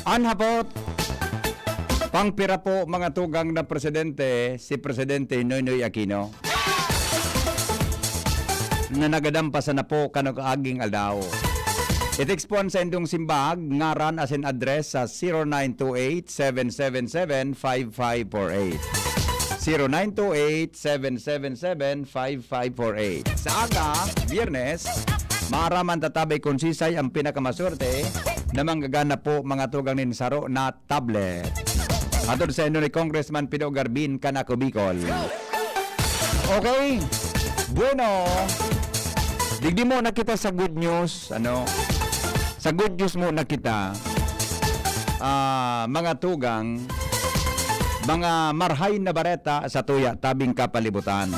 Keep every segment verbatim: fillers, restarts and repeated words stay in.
An hapot, pangpira po, mga tugang, na presidente, si Presidente Noynoy Aquino, na nagadan pa sana po kan nag-aging aldaw? I-text po an saindong simbag, ngaran asin address sa zero nine two eight, seven seven seven, five five four eight. Zero nine two eight, seven seven seven, five five four eight. Sa aga, Biyernes, maaraman ta tabi kun sisay ang pinakamaswerte na manggagana po, mga tugang, nin saro na tablet. Hatod saindo ni Congressman Pido Garbin, Kanaco, Bicol. Okay. Bueno, digdi muna kita sa good news, ano? Sa good news muna kita, ah, mga tugang, mga marhay na bareta sa tuya tabing kapalibutan.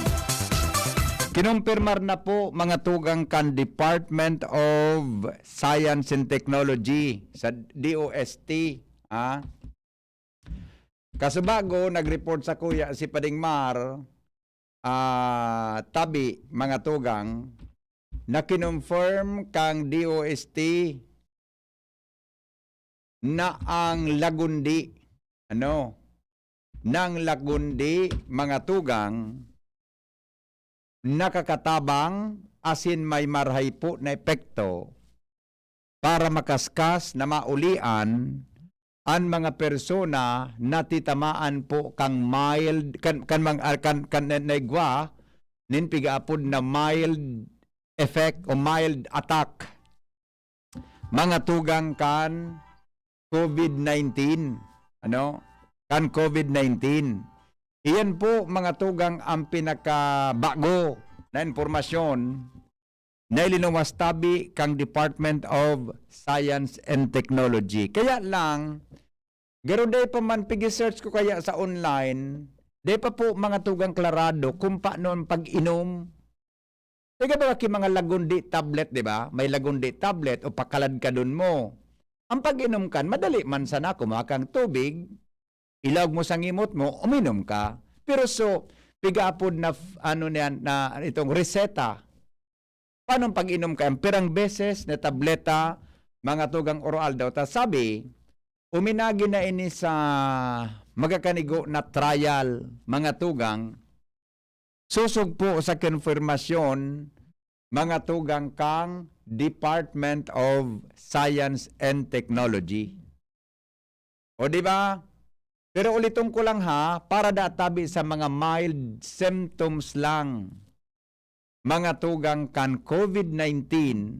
Kinumpirmar na po, mga tugang, kan Department of Science and Technology sa D O S T, ah. Kasubago, nag-report sakuya si Pading Mar, ah, tabi, mga tugang, na kinonfirm kang D O S T na ang lagundi, ano, nang lagundi, mga tugang, nakakatabang asin may marhay po na epekto para makaskas na maulian an mga persona na titamaan po kang mild, kan, kan mang-, ah, kan, kan na, naigwa nin pigaapod na mild effect o mild attack, mga tugang, kan COVID nineteen. Ano? Kan COVID nineteen. Iyan po, mga tugang, ang pinakabago na impormasyon na ilinuwas tabi kang Department of Science and Technology. Kaya lang, garo dai pa man, pigi-search ko kaya sa online, dai pa po, mga tugang, klarado kung paano ang pag-inom. Tiga ba ki mga lagundi tablet, di ba? May lagundi tablet o pakaladkadon mo. Ang pag-inom kan, madali man sana, kumuha kang tubig, ilaog mo sa ngimot mo, uminom ka. Pero so, pigaapod na f-, ano niyan, na itong reseta. Paano ang pag-inom ka? Ang pirang beses na tableta, mga tugang, oro-aldaw? Ta sabi, uminagi na ini sa magakanigo na trial, mga tugang, sosog po sa konfirmasyon, mga tugang, kang Department of Science and Technology. O, di ba? Pero uliton ko lang, ha, para da tabi sa mga mild symptoms lang, mga tugang, kan COVID nineteen,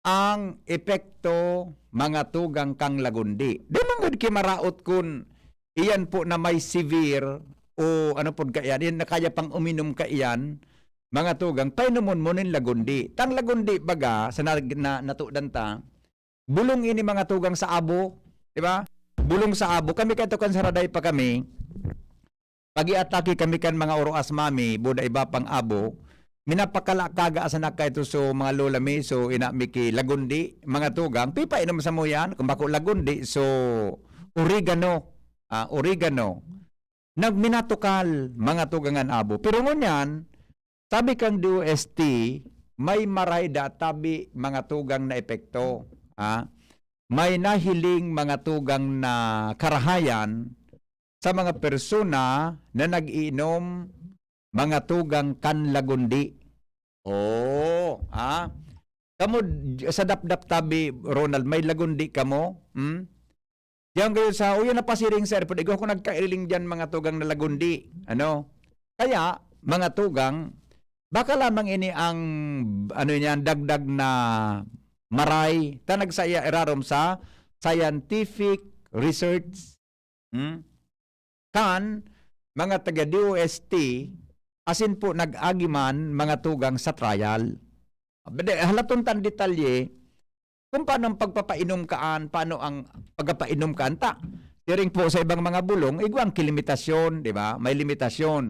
ang epekto, mga tugang, kang lagundi. Di man gud ki maraot kun iyan po na may severe o ano pod kaiyan, iyan na kaya pang uminom kaiyan, mga tugang, painomon mo nin lagundi. Tang lagundi, baga, sa na, na, natudan ta, bulong ini, mga tugang, sa abo, di ba? Bulong sa abo. Kami kadto kan Saraday pa kami, pag-iatake kami kan mga oroas mami, buda iba pang abo, minapakala kaga sa nakaito so mga lola mi, so ina mi ki lagundi, mga tugang, pipainom sa mo yan, kung bako lagundi, so oregano, ah, oregano. Nagminatukal, mga tugang, an abo. Pero ngunyan, sabi kang D O S T, may maray da tabi, mga tugang, na epekto. Ah, may nahiling, mga tugang, na karahayan sa mga persona na nag-iinom, mga tugang, kan lagundi. Oo, ah. Kamo, sa dapdap tabi, Ronald, may lagundi kamo? Hmm? Diyan kayo sa, uy, napasiring, sir, pero igwa ko nagkailing diyan, mga tugang, na lagundi. Ano? Kaya, mga tugang, baka lamang ini ang, ano niyan, dagdag na maray, ta nagsaya irarom sa scientific research. Hmm? Kan mga taga D O S T, asin po nag-agi man, mga tugang, sa trial. Bade, halaton tan detalye kung paano ang pagpapainom kaan, paano ang pagpapainom kaan ta. Siring po sa ibang mga bulong, igwang kilimitasyon, di ba? May limitasyon.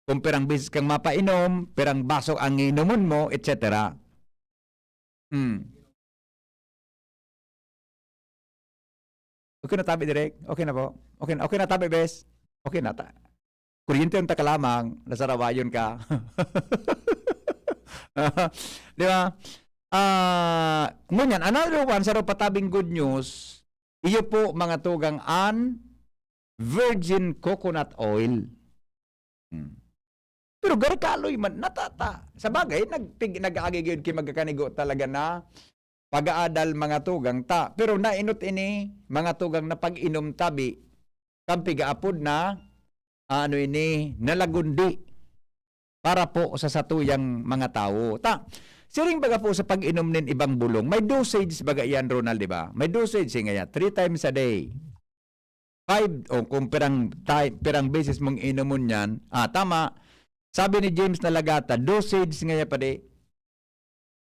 Kung pirang beses kang mapainom, pirang baso ang inomon mo, et cetera. Hmm. Okay na tabi, Direk? Okay na po? Okay na, okay na tabi, bes? Okay na ta. Kuryente ang taka lamang, nasarawayon ka. Di ba? Ah, Ngunyan, another one, sa patabing good news, iyo po, mga tugang, an virgin coconut oil. Hmm. Pero gari kaloy man, natata. Sa bagay, nagpig-, nag-aagay gyud ki magkakanigo talaga na pag-aadal, mga tugang, ta. Pero nainot ini, mga tugang, na pag-inom tabi, kan pigaapod na, ah, ano ini, na lagundi para po sa satuyang mga tawo. Ta, siring baga po sa pag-inom nin ibang bulong, may dosage baga yan, Ronald, di ba? May dosage, eh, ngaya, three times a day. Five, o kung pirang ti-, pirang beses mong inomon yan, ah, tama, sabi ni James Nalagata, dosage ngaya pa di.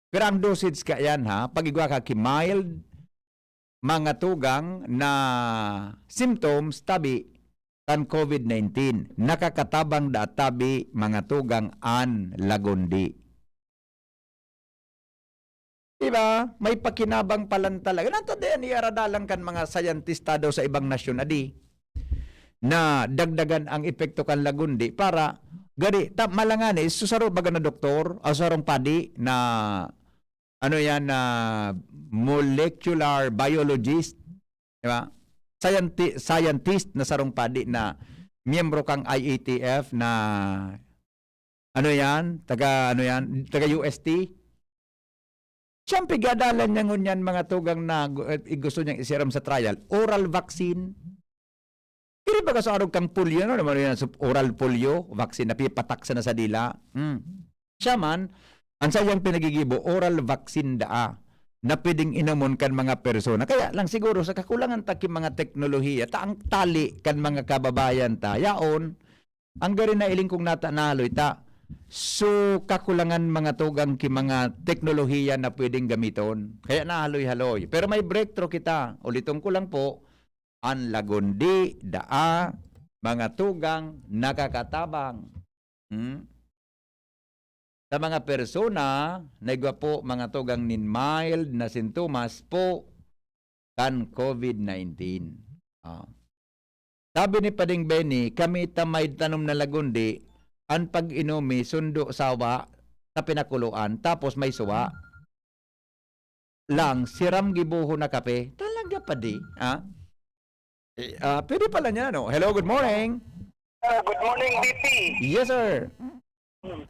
Pero ang dosage ka yan, ha, pag igwa ka ki mild, mga tugang na symptoms, tabi, kan covid nineteen. Nakakatabang da tabi, mga tugang, an lagundi. Diba? May pakinabang palan talaga. Nato din, iaradalan kan mga sayantista daw sa ibang nasyon, adi, na dagdagan ang epekto kan lagundi para, gari, ta-, malangani, susaro baga na doktor, o sarong padi na, ano yan, na molecular biologist, diba? Scienti-, scientist na sarong padi na miyembro kang I A T F na, ano yan, taga, ano yan, taga U S T. Siyempre, gadalan niya ngunyan mga tugang na gu-, eh, gusto niyang isiram sa trial. Oral vaccine. Diri baga sa arog kang polio, no? Naman yan, sa oral polio, vaccine na pipatak sa nasadila. Hmm. Siya man, ang sayang pinagigibo, oral vaccine daa na pwedeng inomon kan mga persona. Kaya lang siguro sa kakulangan ta ki mga teknolohiya, ta ang tali kan mga kababayan ta, yaon, ang gari na iling kong nata-, nahaloy ta. So, kakulangan mga tugang ki mga teknolohiya na pwedeng gamiton. Kaya nahaloy-haloy. Pero may breakthrough kita. Uliton ko lang po, an lagundi, daa, mga tugang, nakakatabang. Hmm? Sa mga persona na igwa po mga tugang nin mild na sintomas po kan covid nineteen. Ah. Sabi ni Pading Benny, kami ta may tanom na lagundi, an pag-inom mi sundo sawa sa pinakuloan, tapos may suwa. Lang, siram gibohon na kape. Talaga, padi? Ha? Eh, ah, pwede pala niya, no? Hello, good morning. Ah, good morning, B P. Yes, sir. Hmm.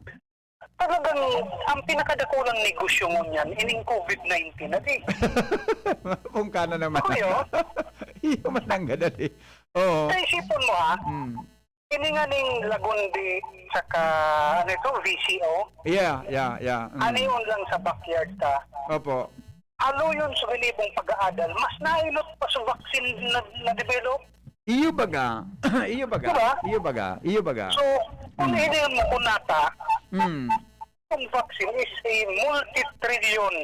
Talagang, ang pinakadakulang negosyo ngunyan, ining covid nineteen, adi. Pungka na naman. Kuya. Iyo man ang gadali. Oo. Sa isipon mo, ha? Hmm. Ini nga ning lagundi saka, ano ito, V C O? Yeah, yeah, yeah. Mm. Ano yun lang sa backyard ta? Opo. Ano yun sa ginibong pag-aadal? Mas nainot pa sa vaccine na, na-develop? Iyo baga. Iyo baga. Diba? Iyo baga. Iyo baga. So, kung Mm. inin mo kung nata, Mm. ang vaccine is a multi-trillion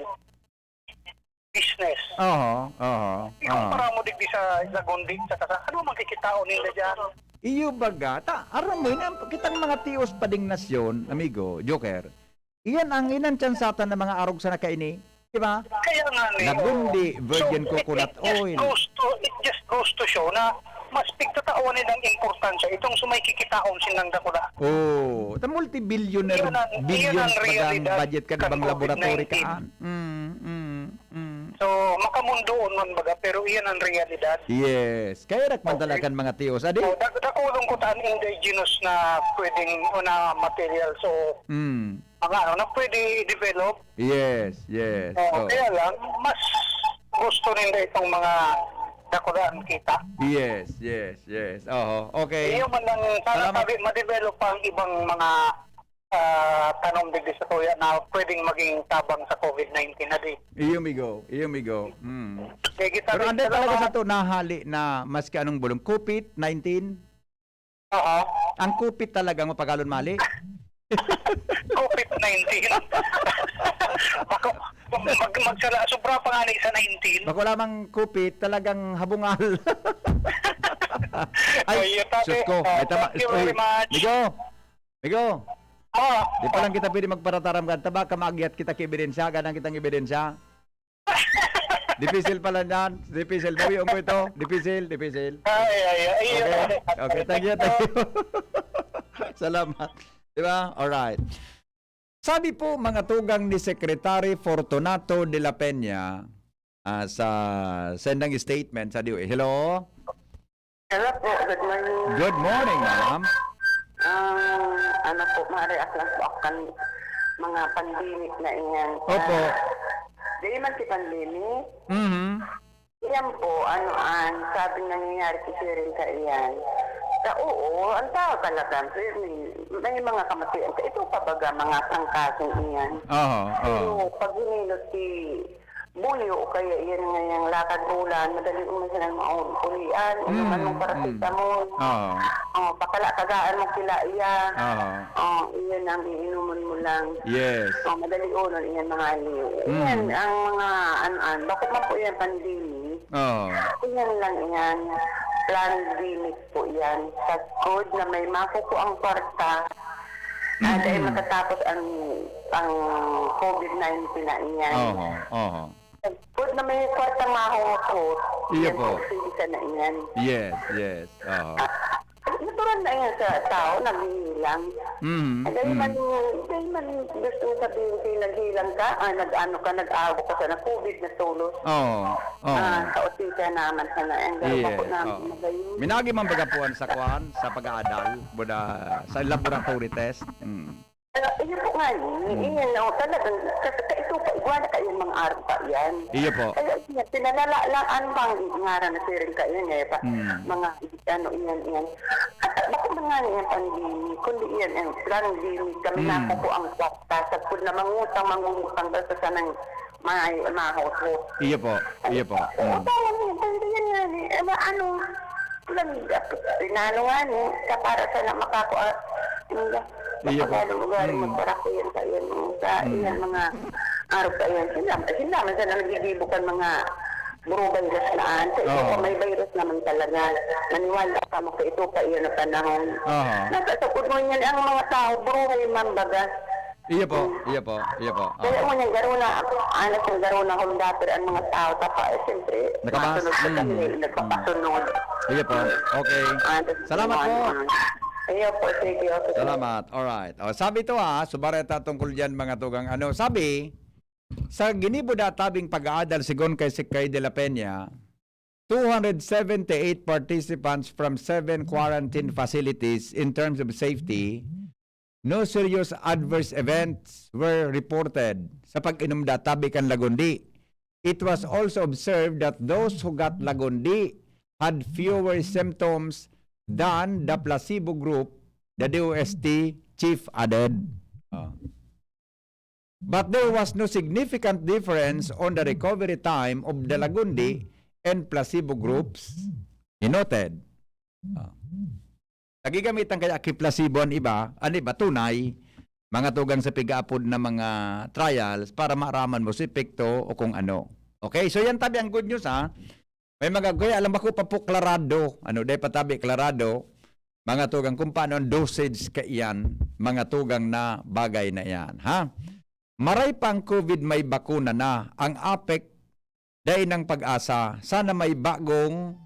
business. Oho, oho, oho. Ikumpara mo digdi sa lagundi, sa kasa-, ano makikitaon nila dyan? Iyo baga, ta, aram mo, yun ang, kitang mga tios pa ding nasyon, amigo, Joker. Iyan ang inantsansatan ng mga arog sa nakaini, di ba? Kaya nga, ni, Lagundi, oo. Virgin So, it, coconut it just oil. goes to, it just goes to show na mas pigtatawan nilang importansya itong sa may kikitaon silang dakula. Oh, ta multi-billionaire, Iyan ang, iyan billions ang bagang realidad budget kan kan ibang laboratory covid nineteen. kaan. Mm, mm, mm. So, makamundoon man baga, pero iyan ang realidad. Yes. Kaya nakmandalag Okay. kan mga tios. Adi? So, dak-, dakulong ko taan indigenous na pwedeng, o na material. So, Mm. mga ano, na pwede i-develop. Yes, yes. Oo, Oh. kaya lang, mas gusto ninda itong mga dakulaan kita. Yes, yes, yes. Oho, okay. Iyo man lang, sana Salamat. sabi, ma-develop pa ang ibang mga, ah, tanom digdi sa tuya na pwedeng maging tabang sa covid nineteen na di. Iyo, migo. Iyo, migo. Mm. Kaya kita Pero rin, anday talaga salamat. sa to nahali na maski anong bulong. Kupit nineteen? Oo. Ang kupit talaga, mapagalon mali? Covid nineteen. Bako, mag-, magsala, sobra pa nga ni sa nineteen. Bako lamang kupit, talagang habungal. Ay, Ay, yun, tabi. Sus ko, Oh, may tama. thank you very Uy, much. Migo, migo, Ah, di pa lang kita pwede magparataram ka. Taba ka maagyat kita ki ebidensya, ganang kitang ebidensya. Dipisil pala niyan. Dipisil. Bawion ko ito. Dipisil, dipisil. Ay, ay, ay, ay, Okay. ay, ay, Okay, thank you, thank you. Salamat. Di ba? Alright. Sabi po, mga tugang, ni Secretary Fortunato de la Peña, ah, sa sendang statement sa D O H. Hello? Hello po, good morning. Good morning, ma'am. Ah, ano po, ma-react lang po ako kan mga pandemic na iyan. Opo. Ah, di man si pandemic. Mhm. Iyan po, ano, ang sabi nangyayari sa siring kaiyan. Sa oo, ang tao talaga, may, may mga kamatian. Ito pa baga, mga trangkasong iyan. Oho, oho. Pero pag hinilot si Buyo, o kaya iyan nga yang lakad ulan, madali mo silang maulian, inuman mong Mm, mm. paracetamol. Oo. Oh, pakala-, kagaan mo kila iya. Oo. Oh, iyan ang iinuman mo lang. Yes. Oh, madali unon, iyan mga aliw. Mm. Iyan ang mga, ano, ano, bako man po iyan pandemic. Oo. Iyan lang iyan. Pandemic po iyan. Sa good na may makuko ang kwarta, ah, dahil Mm. matatapos ang, ang covid nineteen na iyan. Oho, oho. Good na may kwartang mahuhot-hot. Iyo Yan po. po, sige sana iyan. Yes, yes. Oho. Ah, natural na yan sa tao, naghihilang. Mm, Dahil mm. man, dahil man gusto mo sabihin, pinaghilang ka, ah, nag-ano ka, nag-ago ka sana, covid na tulos. Oo, oo. Ah, kausisa naman sana. Ang Yes, garo ko naman oo. magayon. Minagi man baga puan sa kwan, sa pag-aadal, buda, sa laboratory test. Mm. Ah, iyo po nga ni, Mm. iyan, oh, talagang, kasi ka-, ito pa, igwa na kayong mga araw pa yan. Iyo po. Kaya, iyan, pinalala lang, ano bang ngaran na siring ka iyan, eh, pa, Mm. mga, ano, iyan, iyan. At, bako man nga niyan pandemic, kundi iyan, ang pandemic, kami Mm. na po ang kwarta, sa pud na mangutang, mangungutang, basta sanang may mahothot. Iyo po, iyo po. Oo, Mm. tama na yun. Pwede yan nga ni, eh, ma-, ano, lang, pinano nga ni, sa para sa na makako-, ah, hindi. Iyo po. Tagalog, ugali, Mm. magbarako yan sa iyan, sa Mm. iyan, mga araw pa iyan. Sila, sila, man sana naggigibo kan mga buro virus na, ah. Sa ito Oo. pa, may virus naman talaga. Maniwala ka mo sa ito pa iyan na panahon. Oo. Nasa, sa pudno niyan, ang mga tao, buro na yung mambaga. Iyo po, iyo po, iyo po. Kaya Oo. mo niyang garo na, anak niyang garo na Honda, pero ang mga tao, tapa, eh, siyempre, Nakabas? masunod sa Mm. kanila, Mm. nagpapasunod. Iyo po. Okay. Ah, tas Salamat mga po. ano. Iyo po, sige, okay. Salamat. Alright. O, sabi to, ha, subareta tungkol diyan, mga tugang, ano, sabi, sa ginibo na tabing pag-aadal, sigon kay, si, kay De La Peña, two hundred seventy-eight participants from seven quarantine facilities in terms of safety, no serious adverse events were reported sa pag-inom da tabi kan Lagundi. It was also observed that those who got Lagundi had fewer symptoms than the placebo group, the D O S T chief added. Ah. But there was no significant difference on the recovery time of the Lagundi and placebo groups, he noted. Ah. Nagigamitan kaya ki placebo an iba, an iba tunay, mga tugang sa pigaapod na mga trials para maaraman mo sa epekto o kung ano. Okay, so yan tabi ang good news, ha. May mga, kaya alam ako pa po klarado, ano, dahil patabi klarado, mga tugang, kung paano ang dosage kaiyan, mga tugang na bagay na yan, ha? Maray pa ang covid, may bakuna na. Ang APEC, dai nang pag-asa. Sana may bagong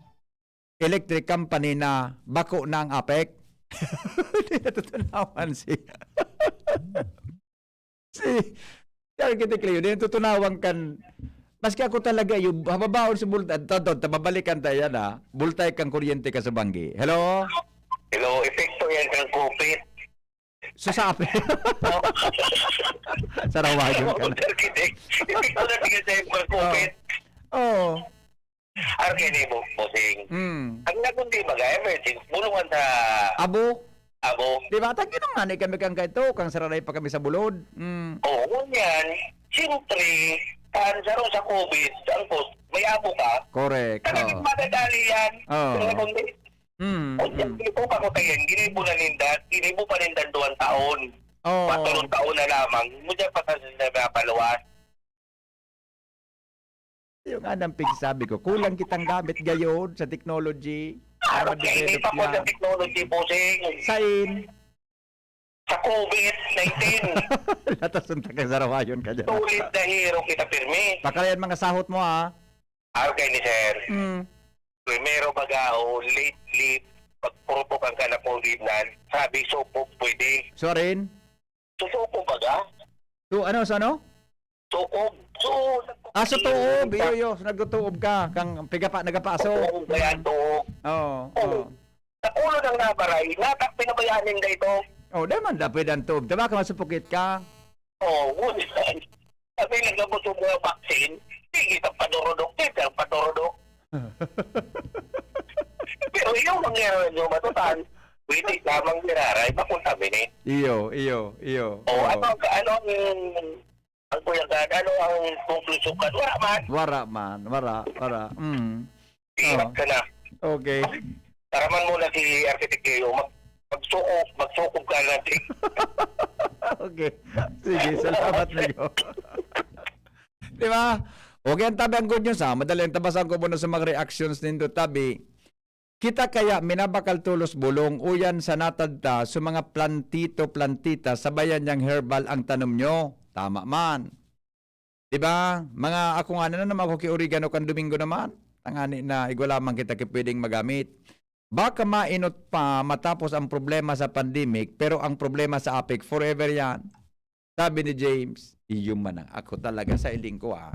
electric company na bako na ang APEC. Di natutunawan si, si Architect Leo, di natutunawan kan, maski ako talaga, yung hababaon sa bulta, to, to, tababalikan tayo yan, ha? Bultay kang kuryente ka sa banggi. Hello? Hello, epekto yan kang covid. Sasabi. Sarawayon ka na. Architect, epekto na tingin sa mga covid. Oo. Oo. Arke ni Bo-, Bossing. Mm. Ang Lagundi baga, emerging, bulungan sa Abo. Abo. Di ba? Tagi naman, eh, kami kang kaito, kang sararay pa kami sa bulod. Mm. Oo, ngunyan, siyempre, kan sa, sa covid, ang post, may abo ka. Correct, Talagang oo. madadali yan. Oo. Sa Lagundi. Mm, O, mm. siyempre, kung ako tayo, ginibo na ninda, ginibo pa ninda duwang taon. Oo. Patulong taon na lamang, mo dyan pa sa, sa, sa paluwas. Yung anang pigsabi ko, kulang kitang gamit gayod sa technology para Araw kaya hindi ma-develop pa po yan. sa technology, Bossing. Sain? Sa covid nineteen. Latas ng takay sarawayon ka dyan. Tulid na hero kita, pirmi. Pakalayan mga sahot mo, ah. Araw kaya ni sir. Mm. Primero baga o lately, pagpurutukan ka na covid na, sabi, supo, pwede. Sorry? Susuko baga? So, ano, so ano? Tuob. So, Ah, so tuob. Iyo, iyo. So, nagtutuob ka. Kang piga pa, nagapaso. Tuob, kaya tuob. Oo, Oo. oo. Sa ulo ng nabaray, natak pinabayaan ninda ito. Oh, di man, da, pwede ang tuob. Diba, kung masupukit ka? Oo, ngunyan. Sabi, nagabot yung mga vaccine, sige, sa padurudok, sige, ang padurudok. Pero yung mangyayari nyo, matutan, pwede lamang niraray, makontaminate. Iyo, iyo, iyo. O, Oo. ano, ang- ano ang, ang kuya Gad, ano ang conclusion ka? Wala man. Wala man, wala, wala. Mm. Hirap Oo. ka na. Okay. Taraman mo na si Architect Leo, mag, magsukob, magsukob ka natin. Okay. Sige, salamat, Migo. Di ba? Okay, ang tabi ang good news, ha. Madali ang tabasan ko muna sa mga reactions nindo, tabi. Kita kaya minabakal tolos bulong, uyan sa natad ta, sa mga plantito, plantita, sabayan niyang herbal ang tanom nyo. Tama man. Di ba? Mga ako nga na naman ako ki oregano kan Domingo naman. Tangani na igwa lamang kita ki pwedeng magamit. Baka mainot pa matapos ang problema sa pandemic, pero ang problema sa APEC, forever yan. Sabi ni James, iyo man ang ako talaga sa iling ko, ah.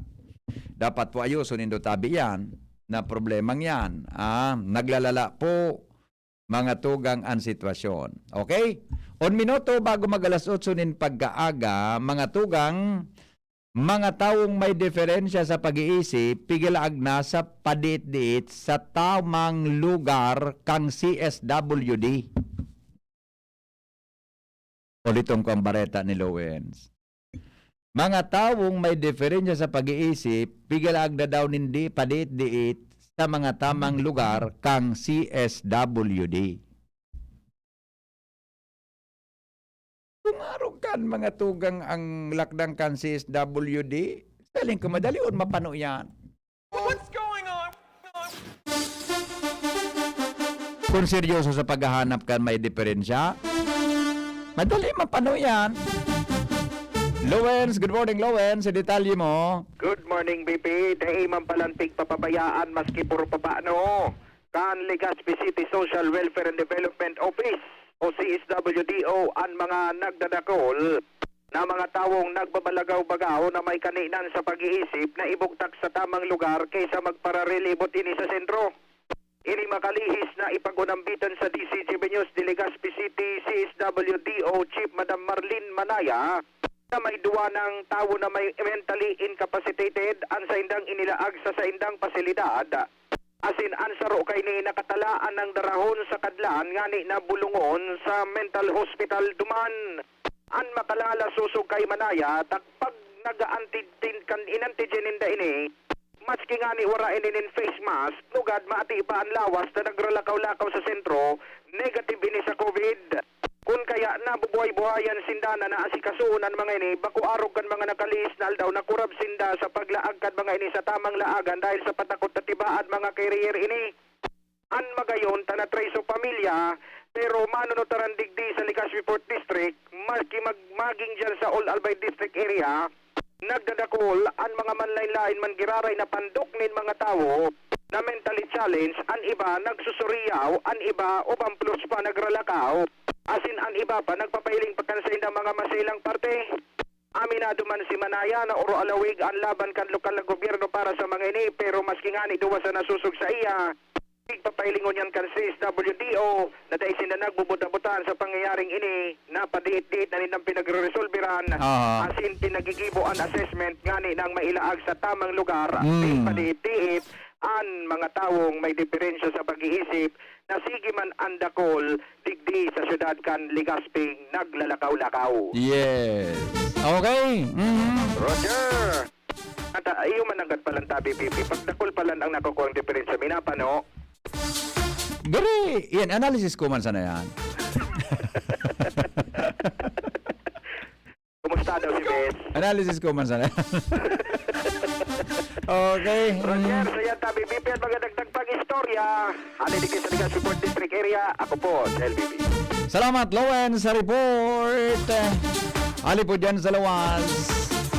Dapat po ayuson nindo tabi yan, na problemang yan. Ah, naglalala po, mga tugang, ang sitwasyon. Okay? On minuto bago mag alas otso nin pagkaaga, mga tugang, mga tawong may diferensya sa pag-iisip, pigilaag na sa padiit-diit sa tamang lugar kang C S W D. Uliton ko ang bareta ni Lowens. Mga tawong may diferensya sa pag-iisip, pigilaag na daw nin di padiit-diit sa mga tamang lugar kang C S W D. Kung arog kan mga tugang ang lakdang kan C S W D, sa iling ko madali on mapano yan. What's going on? Kung seryoso sa paghahanap kan may diferensya, madali mapano yan. Lowens, good morning, Lowens. Sa detalye mo. Good morning, B P. Dai man palan pigpapabayaan maski puro papaano kan Legazpi City Social Welfare and Development Office o C S W D O an mga nagdadakol na mga tawong nagbabalagaw-bagaw na may kaninan sa pag-iisip na ibugtak sa tamang lugar kaysa magpararelibot ini sa sentro. Ini makalihis na ipag-unambitan sa D C G B News de Legazpi City, C S W D O Chief Madam Marlene Manaya, na may duwa nang tawo na may mentally incapacitated an saindang inilaag sa saindang pasilidad. Asin an saro kaini nakatalaan nang darahon sa Kadlan ngani na bulongon sa mental hospital duman. An makalala sosog kay Manaya, takpag nag-antigen kan inantigen ninda ini, maski ngani wara ini nin face mask, lugad maati pa an lawas na nagralakaw-lakaw sa sentro, negative ini sa COVID. Kun kaya nabubuhay-buhayan sinda na naasikasuon an mga ini, bako arog kan mga nakalihis na aldaw, nakurab sinda sa paglaag kan mga ini sa tamang laagan dahil sa patakot na tibaan mga carrier ini. An magayon ta na trace of pamilya, pero manunutaran digdi sa Legazpi Fourth District, maski mag-, maging diyan sa Old Albay District area, nagdadakol an mga manlain-lain man giraray na pandok nin mga tawo na mentally challenged, an iba nagsusuriyaw, an iba uban plus pa nagralakaw, asin an iba pa nagpapahiling pa kan saindang mga maselang parte. Aminado man si Manaya na oro alawig an laban kan lokal na gobyerno para sa mga ini, pero maski ngani duwa sa nasosog saiya, pigpapahilingon yan kan C S W D O na dai sinda nagbubuta-butaan sa pangyayaring ini na padiit-diit na nindang pinagreresolberan, Aha. asin pinagigibo an assessment ngani nang mailaag sa tamang lugar, Mm. pigpadiit-diit an mga tawong may diferensya sa pag-iisip na sige man an dakol digdi sa syudad kan Legazpi naglalakaw-lakaw. Yes. Okay. Mhm. Roger! At, ah, iyo man ang Kadpalan tabi, P P. Pagdakol palan ang nakukuha ang diferensya. Minapa, no? Gari, yan, analysis ko man sana yan. Kumusta daw si Bes? Analysis ko man sana. Okay. Roger, Mm. sa yan tabi, P P, at mga dagdag pang istorya. Ano yung sa Ligas Report District Area? Ako po, si L B B. Salamat, Lowen, sa report. Ali po dyan sa lawas.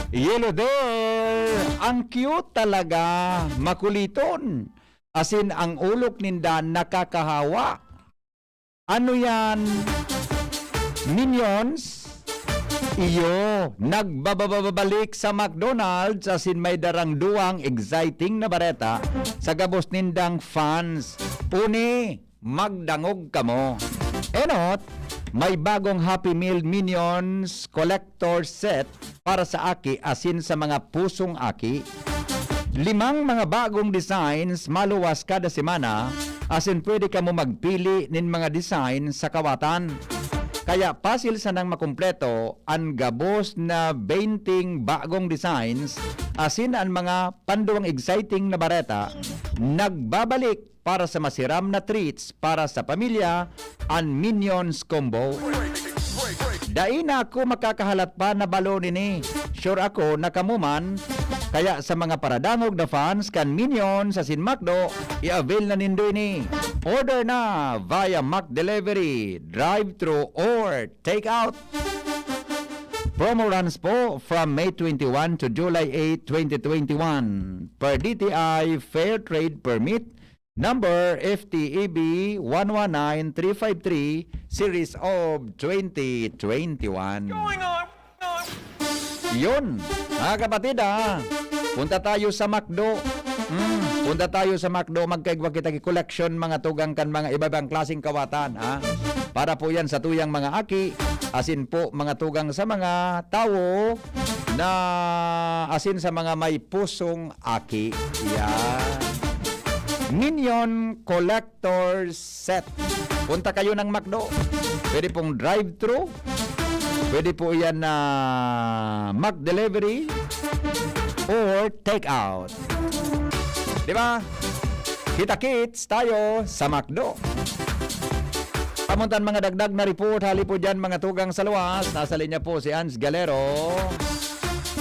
Yellow there. Ang cute talaga. Makuliton. Asin ang ulok ninda nakakahawa. Ano yan? Minions? Iyo, nagbababalik sa McDonald's asin may darang duwang exciting na bareta sa gabos nindang fans. Uni, magdangog kamo. Enot, may bagong Happy Meal Minions Collector Set para sa aki asin sa mga pusong aki. Limang mga bagong designs maluwas kada semana, asin pwede kamo magpili nin mga design sa kawatan. Kaya pasil sanang makumpleto an gabos na benteng bagong designs asin an mga panduwang exciting na bareta, nagbabalik para sa masiram na treats para sa pamilya, an Minions Combo. Dai na ako makakahalat pa na balo nini. Sure ako na kamo man. Kaya sa mga paradangog na fans kan Minions asin McDo, i-avail na nindo ini. Order na via McDelivery, drive-thru or take out. Promo runs po from May twenty-one to July eight, twenty twenty-one. Per D T I Fair Trade Permit, number F T E B one one nine three five three, series of twenty twenty-one. Yun, mga kapatid, ah. Punta tayo sa McDo. Hmm, punta tayo sa McDo, magkaigwa kita ki collection, mga tugang kan mga iba-ibang klaseng kawatan, ha? Para po yan sa tuyang mga aki, asin po mga tugang sa mga tawo na asin sa mga may pusong aki. Yan. Minion Collector's Set. Punta kayo ng McDo. Pwede pong drive-thru. Pwede po yan na McDelivery or take out. Di ba? Kita-kits tayo sa McDo. Pamuntan mga dagdag na report, hali po dyan mga tugang sa luwas. Nasa linya po si Ans Galero.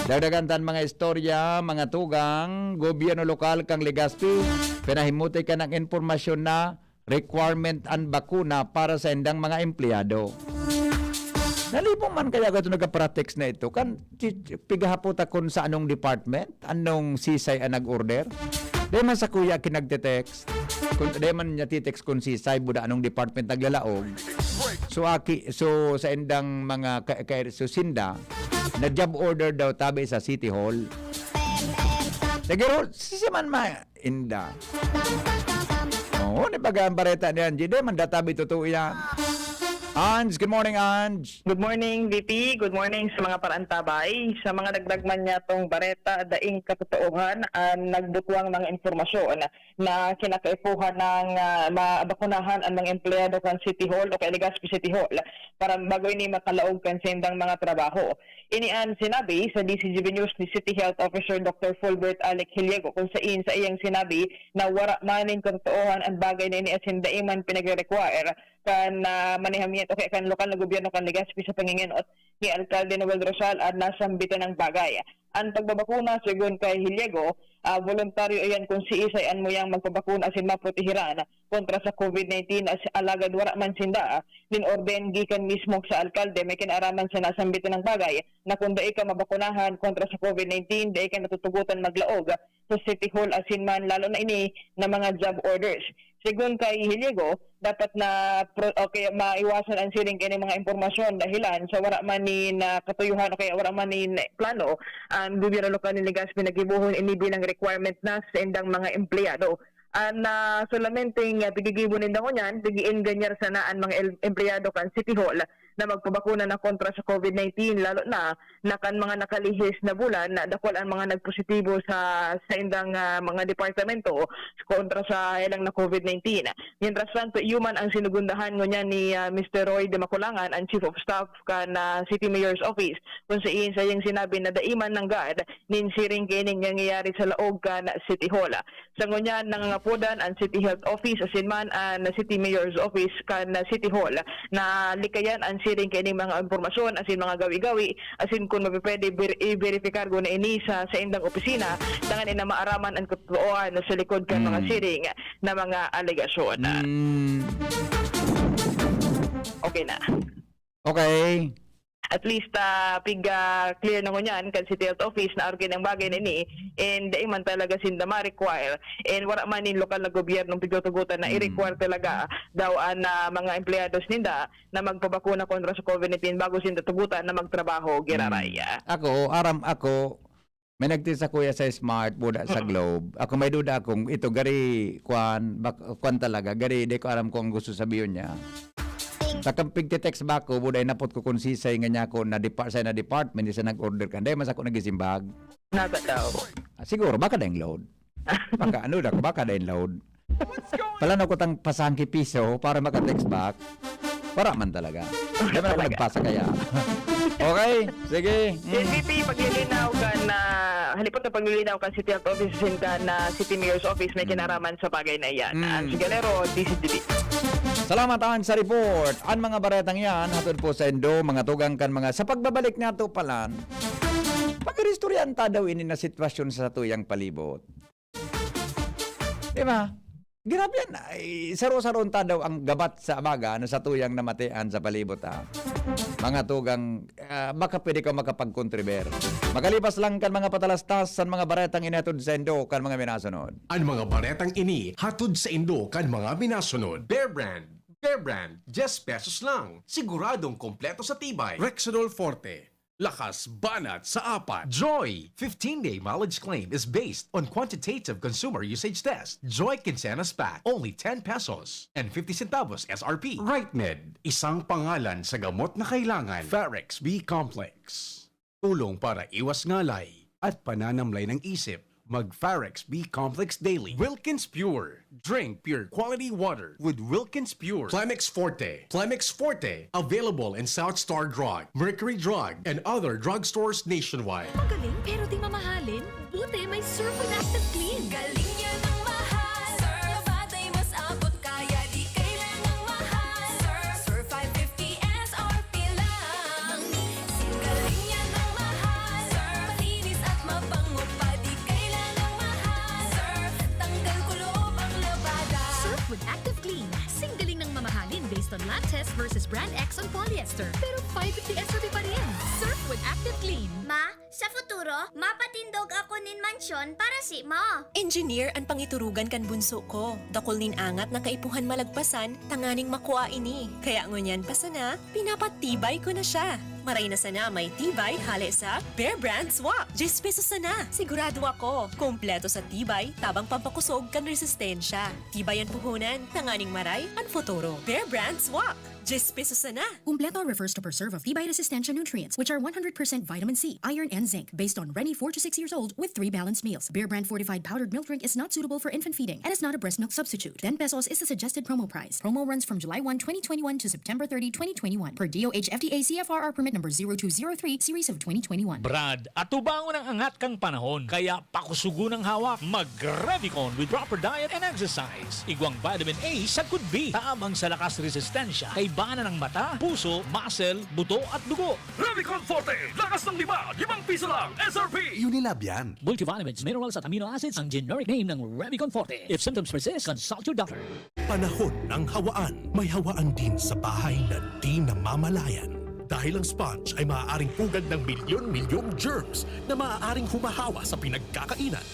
Dagdagan tan mga istorya, mga tugang, gobyerno lokal kang Legazpi, pinahimuti ka ng impormasyon na requirement an bakuna para sa indang mga empleyado. Nalipong man kaya ako ito nagka-pratext na ito. Kan, chi-, chi-, pigahapo ta kun sa anong department, anong sisay ang nag-order. Dahil man sa kuya kinagte-text, kun, dahil man niya titext kun sisay, buda anong department naglalaog. So, aki, so, sa indang mga ka, ka, so, sinda, na job order daw tabi sa City Hall. Siguro, si man ma, inda. Oo, ni baga ang bareta ni Angie. Di man databi totoo yan. Ange, good morning, Ange. Good morning, V P. Good morning sa mga paraantabay. Sa mga dagdag man niya tong bareta, daing katotoohan ang nagbutwang mga impormasyon na kinakaipuhan ng, ah, mabakunahan ang mga empleyado kan City Hall o kaya Legazpi City Hall para bago ini makalaog kan sindang mga trabaho. Ini an sinabi sa D C G B News ni City Health Officer Doctor Fulbert Alec Hiliego, kung sain sa iyang sinabi na wara man nin katotoohan an bagay na ini asin dai man pinagre-require kan, ah, manehamiento o kaya kan lokal na gobyerno kan Legazpi sa pangingenot ni Alkalde Noel Rosal an nasambitan nang bagay. An pagbabakuna, segun kay Hiliego, ah, voluntaryo iyan kung siisay an muyang magpabakuna asin maprotehiran kontra sa COVID nineteen as-, alagad wara man sinda nin orden gikan mismo sa alkalde may kinaaraman sa nasambitan nang bagay na kung dai ka mabakunahan kontra sa COVID nineteen, dai ka natutugotan maglaog sa City Hall asin man lalo na ini na mga job orders. Segun kay Hiliego, dapat na pro-, o kaya maiwasan ang siring kini mga impormasyon dahilan sa wara man nin, ah, katuyuhan o kaya wara man nin plano ang gobyerno lokal ni Legazpi na gibohon ini bilang requirement na sa indang mga empleyado. An, ah, solamente nga pigigibo ninda ngunyan, pig-ienganyar sana an mga el-, empleyado kan City Hall na magpabakuna na kontra sa COVID nineteen, lalo na na kan mga nakalihis na bulan na dakul an mga nagpositibo sa saindang, ah, mga departamento kontra sa ilang na COVID nineteen. Mientras tanto, iyo man ang sinugundahan ngunyan ni, ah, Mister Roy De Maculangan, ang Chief of Staff kan, ah, City Mayor's Office, kung sain sa iyang sinabi na dai man nanggad nin siring kaining nangyayari sa laog kan City Hall. Sa ngunyan, nangangapodan an City Health Office asin man an City Mayor's Office kan City Hall na likayan an siring kaining mga impormasyon asin mga gawi-gawi asin kun mapipwede, ber-, i-verify guna ini sa saindang opisina tanganing maaraman an katotoohan sa likod kan mga Hmm. siring na mga alegasyon. Hmm. Okay na. Okay. at least, ah, pig, ah, clear na ngunyan kan City Health Office na arog nang bagay na ini, and dai man talaga sinda ma-require, and wala man nin lokal na gobyernong pigtutugotan na i-require talaga daw an, ah, mga empleyados ninda na magpabakuna kontra sa COVID nineteen bago sinda tugotan na magtrabaho, giraray. Ako, aram ako, may nagtisa kuya sa Smart, buda sa Globe. Ako may duda akong ito, gari, kwan, bak, kwan talaga, gari, di ko aram kung gusto sabihin niya. Sa kampig te-text ba ako, buda inapot ko kung sisay nga niya ako na depart, sa na department, di sa nag-order ka. Dahil mas ako nagisimbag. Nata daw. Ah, siguro, baka na yung load. Baka ano na, baka na yung load. Palano ko tang pasangki piso para maka-text back? Wala man talaga. Dami ako nagpasa kaya. Okay, sige. Mm. N B P, paglilinaw kan, ah, halipot na paglilinaw kan City Health Office and kan, ah, City Mayor's Office may kinaraman sa bagay na iyan. Mm. Ange Galero, D Z T V. Salamat, Ange, sa report. Ang mga baretang yan, hatod po sa indo, mga tugang kan mga, sa pagbabalik nato palan, pag-iristoryahan ta daw ini na sitwasyon sa tuyang palibot. Di ba? Grabe yan. Ay, saro-saron ta daw ang gabat sa amaga na sa tuyang namatian sa palibot, ha? Mga tugang, ah, baka pwede ka makapagkontriber. Makalipas lang kan mga patalastas sa mga baretang inatod sa indo kan mga minasunod. Ang mga baretang ini hatod sa indo kan mga minasunod. Bear Brand. Bear Brand, diyes pesos lang. Siguradong kompleto sa tibay. Rexidol Forte. Lakas banat sa apat. Joy! fifteen-day mileage claim is based on quantitative consumer usage test. Joy Quincenas Pack, only ten pesos and fifty centavos S R P. Right Med, isang pangalan sa gamot na kailangan. Farex B Complex. Tulong para iwas ngalay at pananamlay ng isip. Mag Farex B Complex Daily. Wilkins Pure. Drink pure quality water with Wilkins Pure. Plemex Forte. Plemex Forte. Available in South Star Drug, Mercury Drug, and other drugstores nationwide. Magaling pero di mamahalin? Buti may Surf with Active Clean. Galing niya ng mahal. Surf at ay mas abot kaya di kailangang mahal. Surf, Surf five fifty S R P lang. Galing niya ng mahal. Surf, malinis at mabango pa, di kailangang mahal. Surf, tanggal kulob ang labada. Surf with Active Clean. Sing galing ng mamahalin based on lab test versus brand X on polyester. Pero five fifty S R P pa rin. Surf with Active Clean. Ma, sa futuro, mapatindog ako nin mansyon para simo. Engineer an pangiturugan kan bunso ko. Dakul nin angat na kaipuhan malagpasan tanganing makua ini. Kaya ngunyan pa sana, pinapatibay ko na siya. Maray na sana may tibay hale sa Bear Brand Swak. Diyes pesos sana. Sigurado ako, kompleto sa tibay, tabang pampakusog kan resistensya. Tibay an puhunan, tanganing maray an futuro. Bear Brand Swak. Diyes pesos sana. Kumpleto refers to preserve of tibay-resistensya nutrients, which are one hundred percent vitamin C, iron, and zinc, based on Reni four to six years old with three balanced meals. Bear Brand fortified powdered milk drink is not suitable for infant feeding and is not a breast milk substitute. Ten pesos is the suggested promo price. Promo runs from July one, twenty twenty-one to September thirty, twenty twenty-one, per D O H F D A C F R R permit number zero two zero three series of twenty twenty-one. Brad, atubangon ang angat kan panahon, kaya pakusugon ang hawak. Mag-Revicon with proper diet and exercise. Igwang vitamin A sagkod B, tabang sa lakas resistensya, kaibanan ng mata, puso, muscle, buto at dugo. Revicon Forte, lakas ng lima, limang piso lang, S R P! Unilab yan. Multivitamins, minerals at amino acids ang generic name ng Revicon Forte. If symptoms persist, consult your doctor. Panahon ng hawaan. May hawaan din sa bahay na di namamalayan. Dahil ang sponge ay maaaring pugad ng milyon-milyong germs na maaaring humahawa sa pinagkakainan.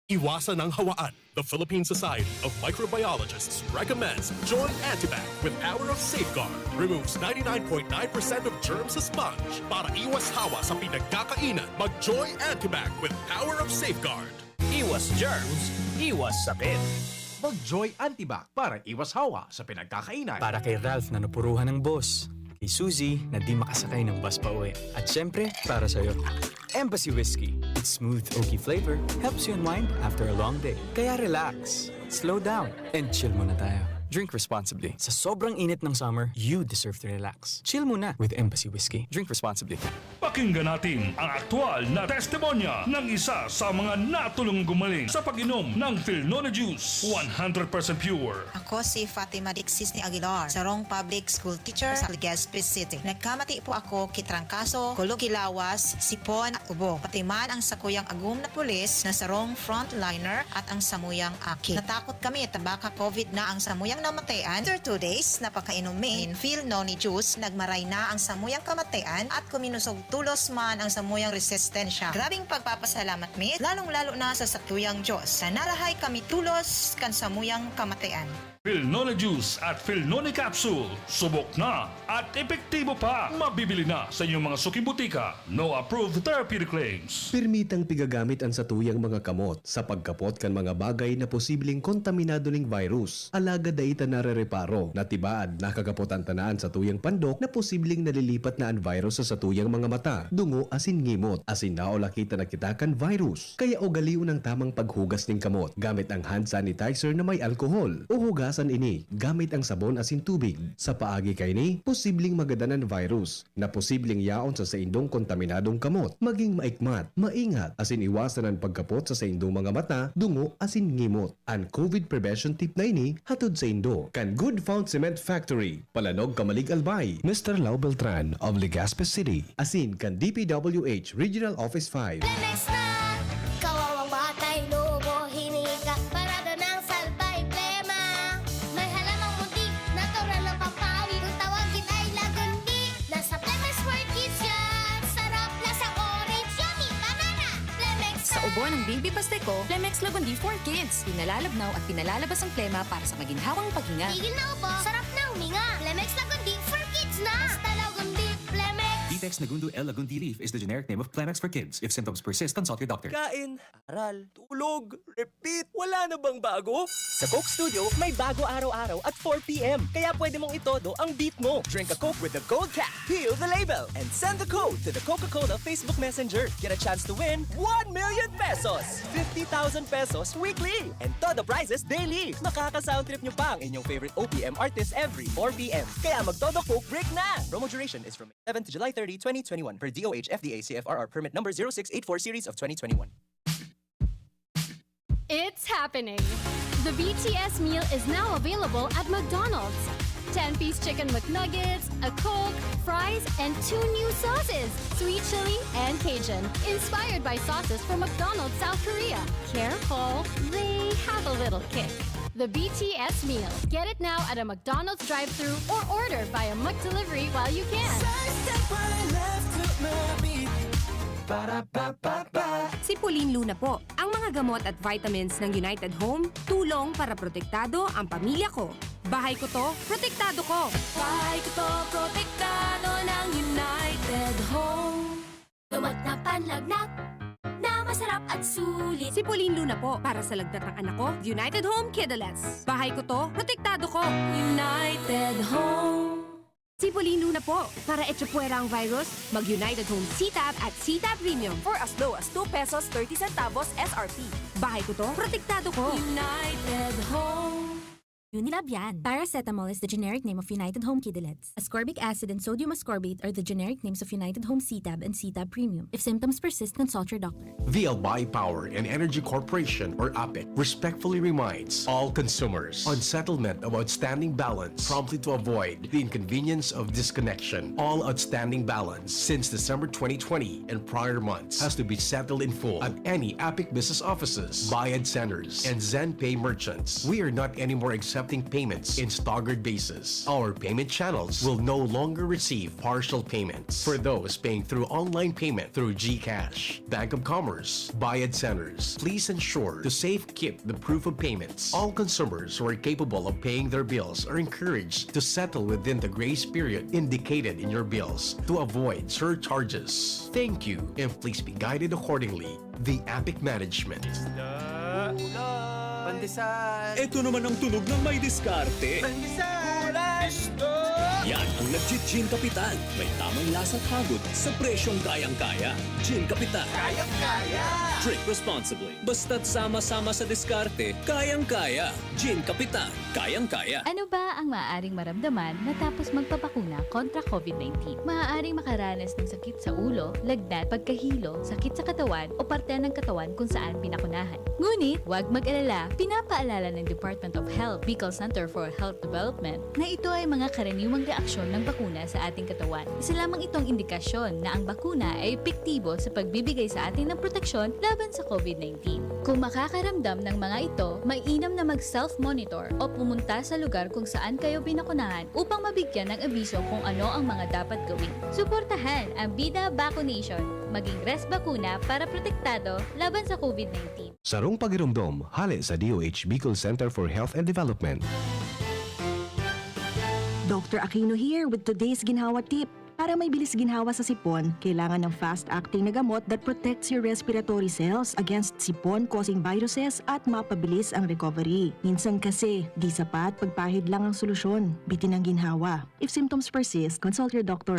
Iwasan ang hawaan. The Philippine Society of Microbiologists recommends Joy Antibac with Power of Safeguard. Removes ninety-nine point nine percent of germs sa sponge. Para iwas hawa sa pinagkakainan, mag Joy Antibac with Power of Safeguard. Iwas germs, iwas sakit. Mag Joy Antibac para iwas hawa sa pinagkakainan. Para kay Ralph na napuruhan ng boss. Kay Suzy na di makasakay ng bus pa uwi. At syempre, para sa'yo. Embassy Whiskey. Its smooth, oaky flavor helps you unwind after a long day. Kaya relax, slow down, and chill muna tayo. Drink responsibly. Sa sobrang init ng summer, you deserve to relax. Chill muna with Embassy Whiskey. Drink responsibly. Pakinggan natin ang aktual na testimonya ng isa sa mga natulong gumaling sa pag-inom ng Filnone Juice, one hundred percent pure. Ako si Fatima Dixis ni Aguilar, sarong public school teacher sa Legazpi City. Nagkamati po ako ki trangkaso, kulog ki lawas, sipon at ubo. Pati man ang sakuyang agom na pulis na sarong frontliner at ang samuyang aki. Natakot kami ta baka COVID na ang samuyang namatayan. After two days na pagkainom mi nin Filnone juice, nagmaray na ang samuyang kamatayan at kuminusog tulos man ang samuyang resistensya. Grabing pagpapasalamat mi, lalong-lalo na sa satuyang Diyos, na narahay kami tulos kan samuyang kamatayan. Filnone Juice at Filnone Capsule. Subok na at epektibo pa. Mabibili na sa inyong mga suking butika. No approved therapeutic claims. Pirmitang pigagamit an satuyang mga kamot sa pagkapot kan mga bagay na posibleng kontaminado ning virus. Alagad dai ta narereparo na tibaad nakakapot an tanaan satuyang pandok na posibleng nalilipat na an virus sa satuyang mga mata, dungo asin ngimot, asin naulaki ta nakita kan virus. Kaya ugalion ang tamang paghugas nin kamot gamit ang hand sanitizer na may alkohol, o hugasan ini gamit ang sabon asin tubig. Sa paagi kaini, posibleng magadan an virus na posibleng yaon sa saindong kontaminadong kamot. Maging maikmat, maingat, asin iwasan an pagkapot sa saindong mga mata, dungo, asin ngimot. An COVID prevention tip na ini hatod saindo kan Good Found Cement Factory, Palanog, Camalig, Albay, Mister Lau Beltran of Legazpi City, asin kan DPWH Regional Office five. Plemex na! Kawawang batay, lobo, hininga, parada ng salbay, plema. May halamang munti, natural ng pampawi. Kung tawagin ay lagundi, nasa Plemex for Kids yan. Sarap, lasa orange, yummy, banana. Plemex Sa ubo ng baby paste ko, Plemex Lagundi for Kids. Pinalalabnaw at pinalalabas ang plema para sa maginhawang paghinga. Tigil na ubo, sarap na huminga. Plemex Lagundi for Kids na. Basta Lagundi, Plemex. Ditex Nagundo L Lagundi Leaf is the generic name of Plemex for Kids. If symptoms persist, consult your doctor. Kain, aral, tulog, repeat. Wala na bang bago? Sa Coke Studio, may bago araw-araw at four p.m. Kaya pwede mong itodo ang beat mo. Drink a Coke with the gold cap, peel the label, and send the code to the Coca-Cola Facebook Messenger. Get a chance to win one million pesos, fifty thousand pesos weekly, and todo prizes daily. Makaka-sound trip nyo pa ang inyong favorite O P M artist every four p.m. Kaya magtodo Coke break na! Promo duration is from seven to July thirty, twenty twenty-one, per D O H F D A C F R R permit number zero six eight four series of twenty twenty-one. It's happening! The B T S meal is now available at McDonald's. Ten-piece chicken McNuggets, a Coke, fries, and two new sauces, sweet chili and Cajun, inspired by sauces from McDonald's South Korea. Careful, they have a little kick. The B T S meal. Get it now at a McDonald's drive-thru or order via McDelivery while you can. Sipulin Luna po. Ang mga gamot at vitamins ng United Home, tulong para protektado ang pamilya ko. Bahay ko to, protektado ko. Bahay ko to, protektado ng United Home. Lumat na panlagnat na masarap at sulit. Sipulin Luna po para sa lagnat ng anak ko, United Home Kidulets. Bahay ko to, protektado ko. United Home. Sipulin Luna po para echapuwera ang virus, mag United Home C-Tab at C-Tab Premium for as low as two pesos thirty centavos S R P. Bahay ko to, protektado ko. United Home. Unilab yan. Paracetamol is the generic name of United Home Kidulets. Ascorbic acid and sodium ascorbate are the generic names of United Home C-Tab and C-Tab Premium. If symptoms persist, consult your doctor. The Albay Power and Energy Corporation, or APEC, respectfully reminds all consumers on settlement of outstanding balance promptly to avoid the inconvenience of disconnection. All outstanding balance since December twenty twenty and prior months has to be settled in full at any APEC business offices, Bayad Centers, and ZenPay merchants. We are not anymore accepting payments in staggered basis. Our payment channels will no longer receive partial payments. For those paying through online payment through GCash, Bank of Commerce, Bayad Centers, please ensure to safe keep the proof of payments. All consumers who are capable of paying their bills are encouraged to settle within the grace period indicated in your bills to avoid surcharges. Thank you, and please be guided accordingly. The APEC Management. Pandesal! Ito naman ang tunog ng may diskarte. Pandesal! Gusto! Yan ang Legit Gin Kapitan. May tamang lasa at hagod sa presyong kayang-kaya. Gin Kapitan. Kayang-kaya! Drink responsibly. Basta't sama-sama sa diskarte, kayang-kaya. Gin Kapitan. Kayang-kaya. Ano ba ang maaaring maramdaman matapos magpabakuna kontra COVID nineteen? Maaaring makaranas ng sakit sa ulo, lagnat, pagkahilo, sakit sa katawan o parte ng katawan kung saan pinakunahan. Ngunit, huwag mag-alala, pinapaalala ng Department of Health, Bicol Center for Health Development, na ito ay mga karaniwang reaksyon ng bakuna sa ating katawan. Isa lamang itong indikasyon na ang bakuna ay epektibo sa pagbibigay sa atin ng proteksyon laban sa COVID nineteen. Kung makakaramdam ng mga ito, mainam na mag-self-monitor o pumunta sa lugar kung saan kayo binakunahan upang mabigyan ng abiso kung ano ang mga dapat gawin. Suportahan ang Bida Vaccination. Maging res bakuna para protektado laban sa COVID nineteen. Sarong pagiromdom, hale sa D O H Bicol Center for Health and Development. Dr. Aquino here with today's Ginhawa Tip. Para may bilis ginhawa sa sipon, kailangan ng fast-acting na gamot that protects your respiratory cells against sipon-causing viruses at mapabilis ang recovery. Minsan kasi, di sapat pagpahid lang ang solusyon. Bitin ang ginhawa. If symptoms persist, consult your doctor.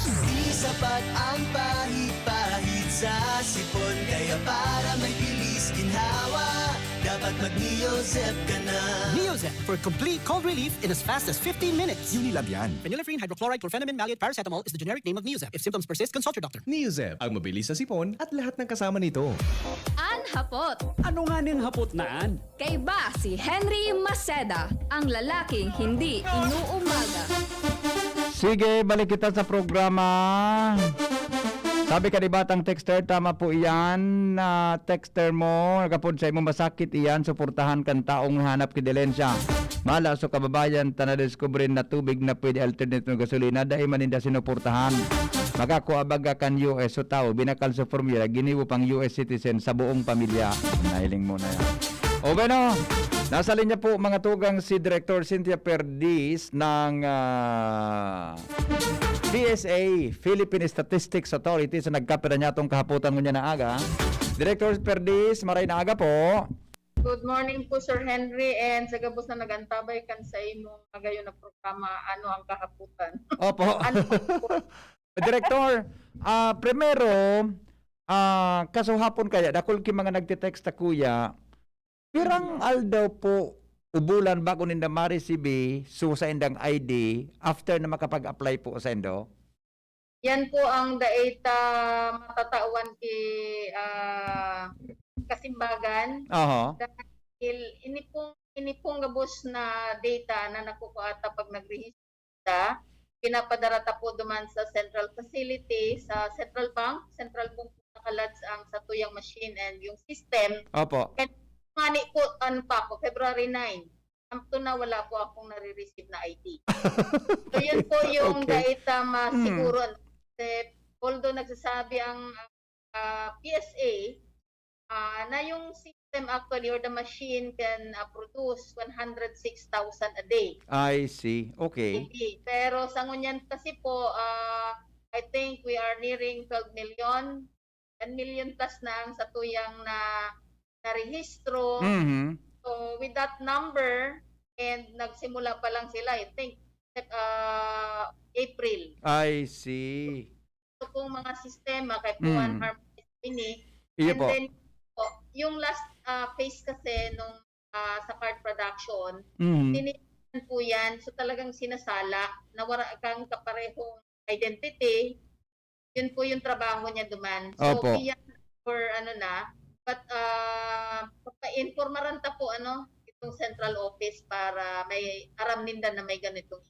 Di sapat ang pahid-pahid sa sipon. Kaya para may bilis ginhawa, dapat mag-Neozep ka na. Neozep for complete cold relief in as fast as fifteen minutes. Unilab yan. Phenylephrine hydrochloride, chlorphenamine maleate, paracetamol is the generic name of Neozep. If symptoms persist, consult your doctor. Neozep, ang mabilis sa sipon at lahat ng kasama nito. An hapot. Ano nga ning hapot na an? Kaiba si Henry Maceda, ang lalaking hindi inuumaga. Sige, balik kita sa programa. Sabi ka, di ba, tang texter, tama po iyan. Na texter mo, kapod sa imong masakit iyan, suportahan kan taong hanap kidilensya. Mala so kababayan ta nadiskubre na tubig na pwede alternate ng gasolina, dai man ninda sinuportahan. Makakua baga kan U S so tawo, binakal sa formula, ginibo pang U S citizen sa buong pamilya. Nahiling mo na yan. O bueno, nasa linya po, mga tugang, si Director Cynthia Perdiz ng ah, P S A, Philippine Statistics Authority, sa nagkapira niya itong kahapotan ngunyan na aga. Director Perdiz, maray na aga po. Good morning po, Sir Henry, and sa gabos na nag-antabay kan sa imong magayon na programa, Ano ang Kahaputan? Opo. Ano po? Director, ah, primero, ah, kasuhapon kaya, dakul ki mga nagte-text ta, kuya, pirang aldaw po o bulan bago ninda ma-receive so saindang I D after na makapag-apply po saindo? Yan po ang data matatawan ki ah, Kasimbagan. Aha. Dahil ini pong, ini pong gabos na data na nakukuha ta pag nagrehista, pinapadara ta po duman sa central facility, sa central bank, central bank po nakalads ang satuyang machine and yung system. Opo. And ngani po, ano pa ako, February nine. Up to now, wala po akong nare-receive na I D. So, yun po yung Okay. data masiguro. Kasi, although nagsasabi ang ah, P S A, ah, na yung system actually or the machine can ah, produce one hundred six thousand a day. I see. Okay. Hindi. Pero sa ngunyan kasi po, ah, I think we are nearing twelve million. Ten million plus na ang satuyang na narehistro. Mhm. So, with that number, and nagsimula pa lang sila, I think, Sep- ah, April. I see. Ito pong mga sistema kay Mm. Puan Harmonize ini. Iyo And po. then, po, yung last ah, phase kasi nung ah, sa card production, Mhm. tinitignan po yan. So, talagang sinasala na wala kang kaparehong identity. Yun po yung trabaho niya duman. So, Opo. beyond for ano na, but uh, papainformaran ta po ano, itong central office para may aram ninda na may ganitong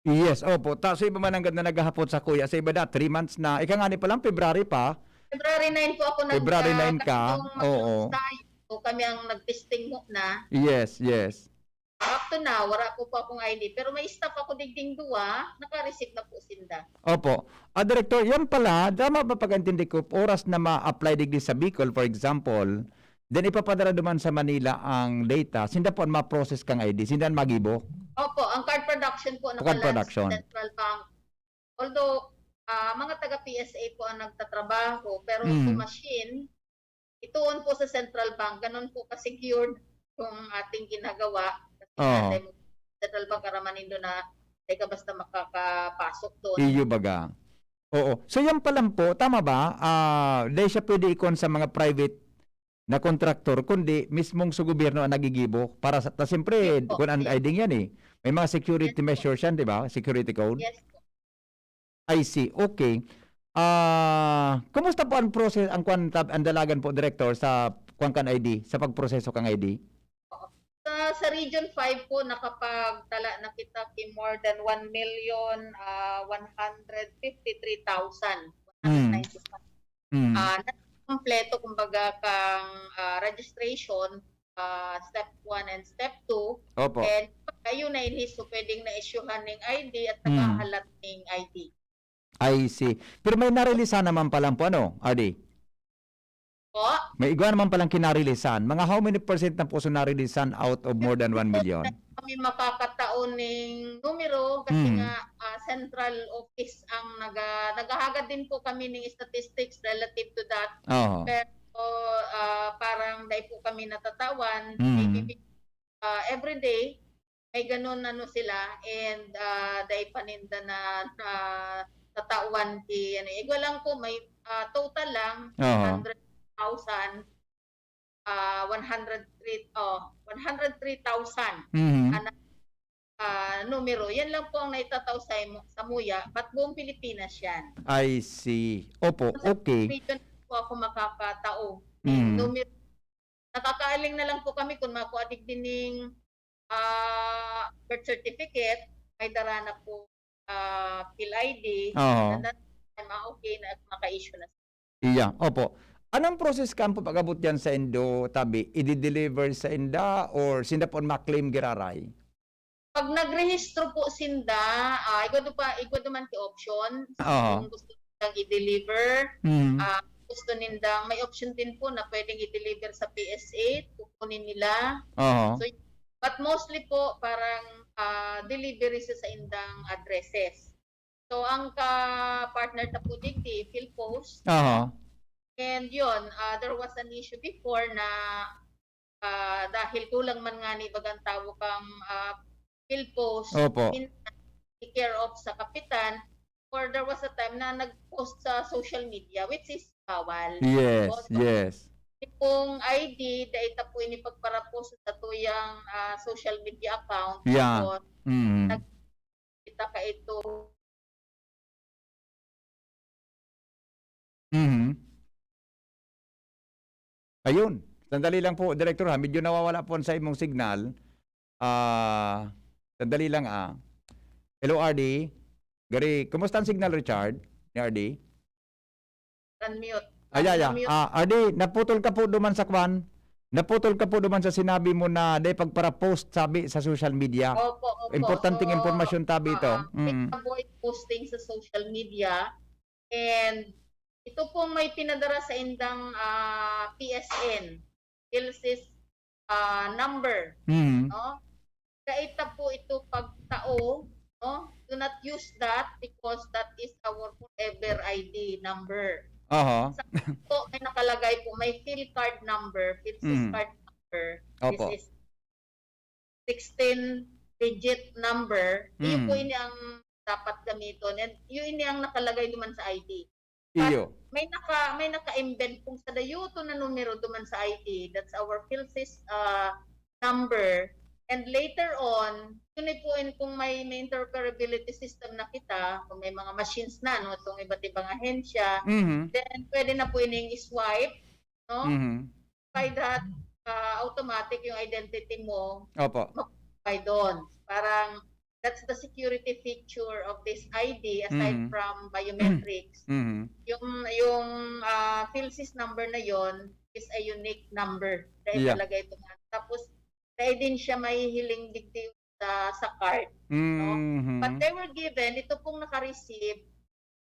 Yes, opo. Ta, sa iba man ang ganda naghahapot sa kuya, sa iba da, three months na. Ika nga ni palang February pa. February nine po ako nag- February ah, nine ka? kami pong Oo. mag-stay. So, kami ang nag-testing muna. Yes, yes. Up to now, wala po po akong I D. Pero may staff ako digding duwa, naka-receive na po sinda. Opo. Ah, Director, yan pala, tama ba pag-intindi ko, oras na ma-apply digdi sa Bicol, for example, then ipapadara duman sa Manila ang data, sinda po ang ma-process kang I D, sinda ang magibo? Opo, ang card production po Card naka-launch production. Central Bank. Although, ah, mga taga-P S A po ang nagtatrabaho, pero Mm. yung machine, ituon po sa Central Bank, ganun po ka-secured yung ating ginagawa. Kasi Oo. natin, Central Bank, karama nindo na Di ka basta makakapasok doon. Iyo baga. Oo. So, yan pa lang po, tama ba? Ah, di siya pwede ikon sa mga private na kontraktor, kundi mismong sa gobyerno ang nagigibo para sa, ta, siyempre, Yes po. kung ang I D yan eh. May mga security Yes po. measures yan, di ba? Security code. Yes po. I see. Okay. Ah, kumusta po ang process, ang kwan, tab-, ang dalagan po, Director, sa kwan kan I D, sa pagproseso kang I D? Sa, sa Region five po, nakapagtala na kita ki more than one million, ah, one hundred fifty-three thousand one hundred ninety-five. Mm. Ah, na kompleto, kumbaga, kang, ah, registration, ah, step one and step two. Opo. And ayun na ini, so pwedeng na-issuehan ning I D at Mm. naghahalat ning I D. I see. Pero may narilisan naman palang po, ano, R D? Po? May igwa naman palang kinarilisan. Mga how many percent na po so narilisan out of more than one million? Kami makakatao ning numero kasi Mm. nga, ah, central office ang naga-, naghahagad din po kami ning statistics relative to that. Oo. Pero, ah, parang dai po kami natatawan. Mm. Maybe, ah, every day, may ganun ano sila, and, ah, dai pa ninda na, na tatawan ki, ano, igwa lang po, may, ah, total lang, Oo. hundred thousand, ah, one hundred three, oh, one hundred three thousand Mhm. ang, ah, numero. Yan lang po ang naitataw sa imo, sa muya, but buong Pilipinas yan. I see. Opo, Sa okay. region po ako makakatao. Mm. Numero. Nakakaaling na lang po kami kung makua digdi ning, ah, birth certificate, may dara na po, ah, PhilID, Oo. and that time, ah, okay na, maka-issue na. Iya, opo. Anong process kan po pag-abot diyan sa indo, tabi? Idi-deliver sa inda or sinda po ang ma-claim giraray? Pag nagrehistro po sinda, ah, igwa do pa, igwa duman ki option. Oo. Kung gusto nindang i-deliver, Mm. ah, gusto nindang, may option din po na pwedeng i-deliver sa P S A, kukunin nila. Oo. So, but mostly po, parang, ah, delivery sa saindang addresses. So, ang ka-partner ta po digdi, PhilPost. Oo. And yun, ah, there was an issue before na, ah, dahil kulang man ngani bagang tawo kang, ah, PhilPost, Opo. in, care of sa kapitan, or there was a time na nag-post sa social media, which is bawal. Yes, Opo. yes. Kung I D, dai ta po ini pagparapost sa tuyang, ah, social media account. Yeah. Tapos, Mm. nag-, kita ka ito. Mhm. Ayun. Sandali lang po, Director, ha. Medyo nawawala po sa imong signal. Ah, sandali lang, ah. Hello, R D. Gari, kumusta ang signal, Richard? Ni R D? Unmute. Ay, ay, ay. Unmute. Ah, R D, naputol ka po duman sa kwan? Naputol ka po duman sa sinabi mo na dai pagpara-post, sabi, sa social media. Opo, opo. Importanteng So, impormasyon, tabi, ito. ah, Mm. avoid posting sa social media. And ito pong may pinadara sa indang, ah, P S N, PhilSys, ah, number, Mm. no? Dai ta po ito pagtao, no? Do not use that because that is our forever I D number. Aha. Sa po, may nakalagay po, may PhilCard number, PhilSys Mm. card number. Opo. This is sixteen digit number. Iyo po Mm. ini ang dapat gamiton. And iyo ini ang nakalagay duman sa I D. But Iyo. may naka, may naka-embed kung sadayoton na numero duman sa I D. That's our PhilSys, ah, number. And later on, yun ay po in, kung may, may interoperability system na kita, kung may mga machines na, no, itong iba't ibang ahensya, Mhm. then pwede na po ining i-swipe, no? Mhm. By that, ah, automatic yung identity mo, Opo. by doon. Parang, that's the security feature of this I D aside Mhm. from biometrics. Mhm. Yung, yung, ah, PhilSys number na yon is a unique number. Dahil Yeah. talaga ito nga. Tapos, dahil din siya mahihiling digdi sa, sa card. Mhm. But they were given, ito pong naka-receive,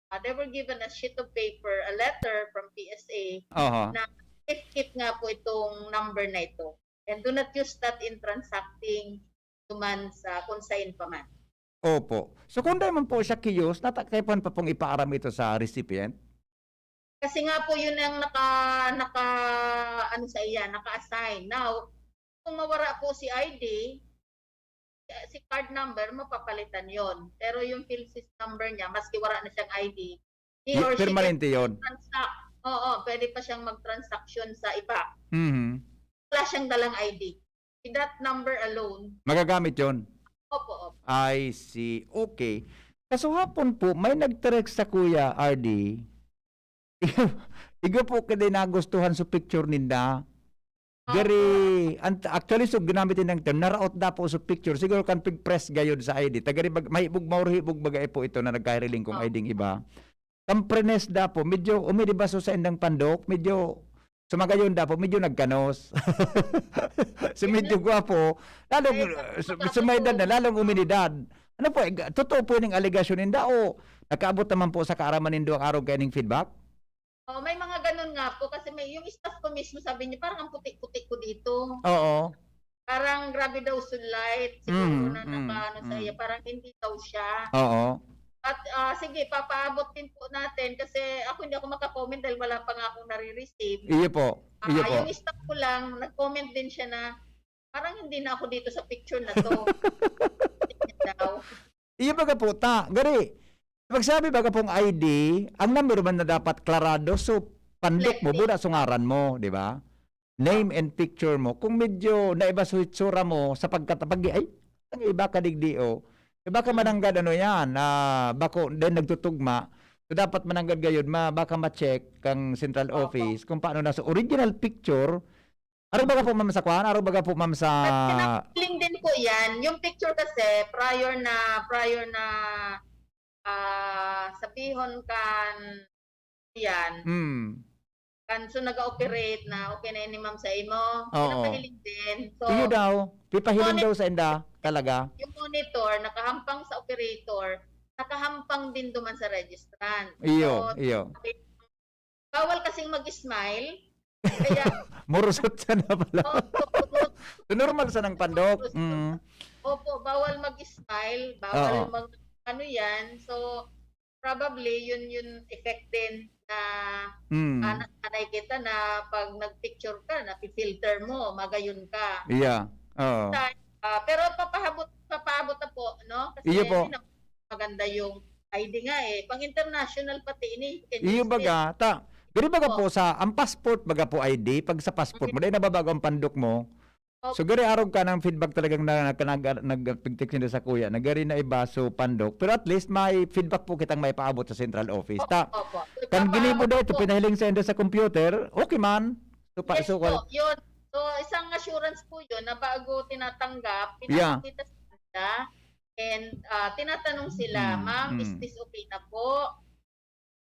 ah, they were given a sheet of paper, a letter from P S A Aha. na if keep nga po itong number na ito. And do not use that in transacting duman sa kung sain pa man. Opo. So, kung dai man po siya kiyos, nata-, kaipuhan pa pong ipaaram ito sa recipient? Kasi nga po, yun ang naka, naka, ano sa iya, naka-assign. Now, kung mawara po si I D, si card number, mapapalitan yon. Pero yung PhilSys number niya, maski wala na siyang I D, he Y- or she permanente can yon. transact. Oo, pwede pa siyang mag-transaction sa iba. Mhm. Wala siyang dalang I D. With that number alone, Magagamit yon. Opo, opo. I see. Okay. Kaso hapon po, may nag-text sa Kuya R D. Igo po kada nagustuhan sa picture ninda. Gari, ant- actually, so ginamit nindang term, naraot daw po sa picture. Siguro kan pig-press gayod sa I D. Tagari bag, may ibog, maurhibog bagay po ito na nagkahiriling kong Oo. I D ng iba. Kan prines daw po, medyo uminibaso sa indang pandok, medyo sumagayon daw po, medyo nagkanos. So medyo gwapo, lalong Ay, su- sumaydad na, lalong uminidad. Ano po, eh, totoo po yung alegasyon ninda o nakaabot naman po sa kaaraman nindo ang arog kaining feedback? Oh, may mga ganun nga po kasi may yung staff ko mismo sabi niya parang ang puti-puti ko dito. Oo. Parang grabe daw sunlight siguro Mm, na mm, nakaano sa mm. iya, parang hindi daw siya. Oo. At ah, sige, papaabot din po natin kasi ako hindi ako maka-comment dahil wala pa nga akong nare-receive. Iyo po. Iyo Ah, po. Yung staff ko lang, nag-comment din siya na parang hindi na ako dito sa picture na to. Hindi daw. Iyo baga po, ta, gari. Pagsabi baga pong I D, ang number man na dapat klarado, so pandok mo, Reflective. Buda so ngaran mo, di ba? Name and picture mo. Kung medyo naiba sa hitsura mo, sa pagkatapag, ay, ang iba ka digdi, oh. Iba ka mananggad, ano yan, ah, bako, then nagtutugma. So, dapat mananggad gayod, ma, baka ma-check kang central Opo. office kung paano na sa original picture. Arog baga po, ma'am, sa kwan? Arog baga po, ma'am, sa... At pinapling din po yan. Yung picture kasi, prior na, prior na, ah, sabihon kan yan, Hmm. kan so nag-ooperate na, okay na ini, ma'am, sa imo. Oo. Pinapahiling din. So, Iyo daw. Pipahiling Ngunit- daw sa inda. Talaga. Yung monitor, nakahampang sa operator, nakahampang din duman sa registrant. Iyo, So, iyo. bawal kasing mag-smile. Kaya, Murusot siya na pala. opo, So, normal sa nang pandok. Mm. opo, bawal mag-smile, bawal Oo. mag, ano yan. So, probably, yun yun effect din na Mm. ah, nasanay kita na pag nag-picture ka, napi-filter mo, magayon ka. Yeah. Oo. Ah, pero papahabot, papaabot na po, no? Kasi Iyo po. hindi na maganda yung I D nga eh. Pang international pati ini. Can Iyo use baga, ta, gari baga Opo. po sa, ang passport baga po I D, pag sa passport mo, dahil nababago ang pandok mo. Opo. So, gari arog ka ng feedback talagang na, na, nag, nag, nag-text nila sa kuya, na gari na iba so pandok. Pero at least, may feedback po kitang may paabot sa central office. Ta, Opo. kan ginibo Papaabot daw ito, po. pinahiling sa inda sa computer, okay man. So, pa, Yes so, po, yun. So, isang assurance po yun na bago tinatanggap, Yeah. pinapakita sa kanila. And ah, tinatanong sila, Mm, ma'am, is mm. this okay na po?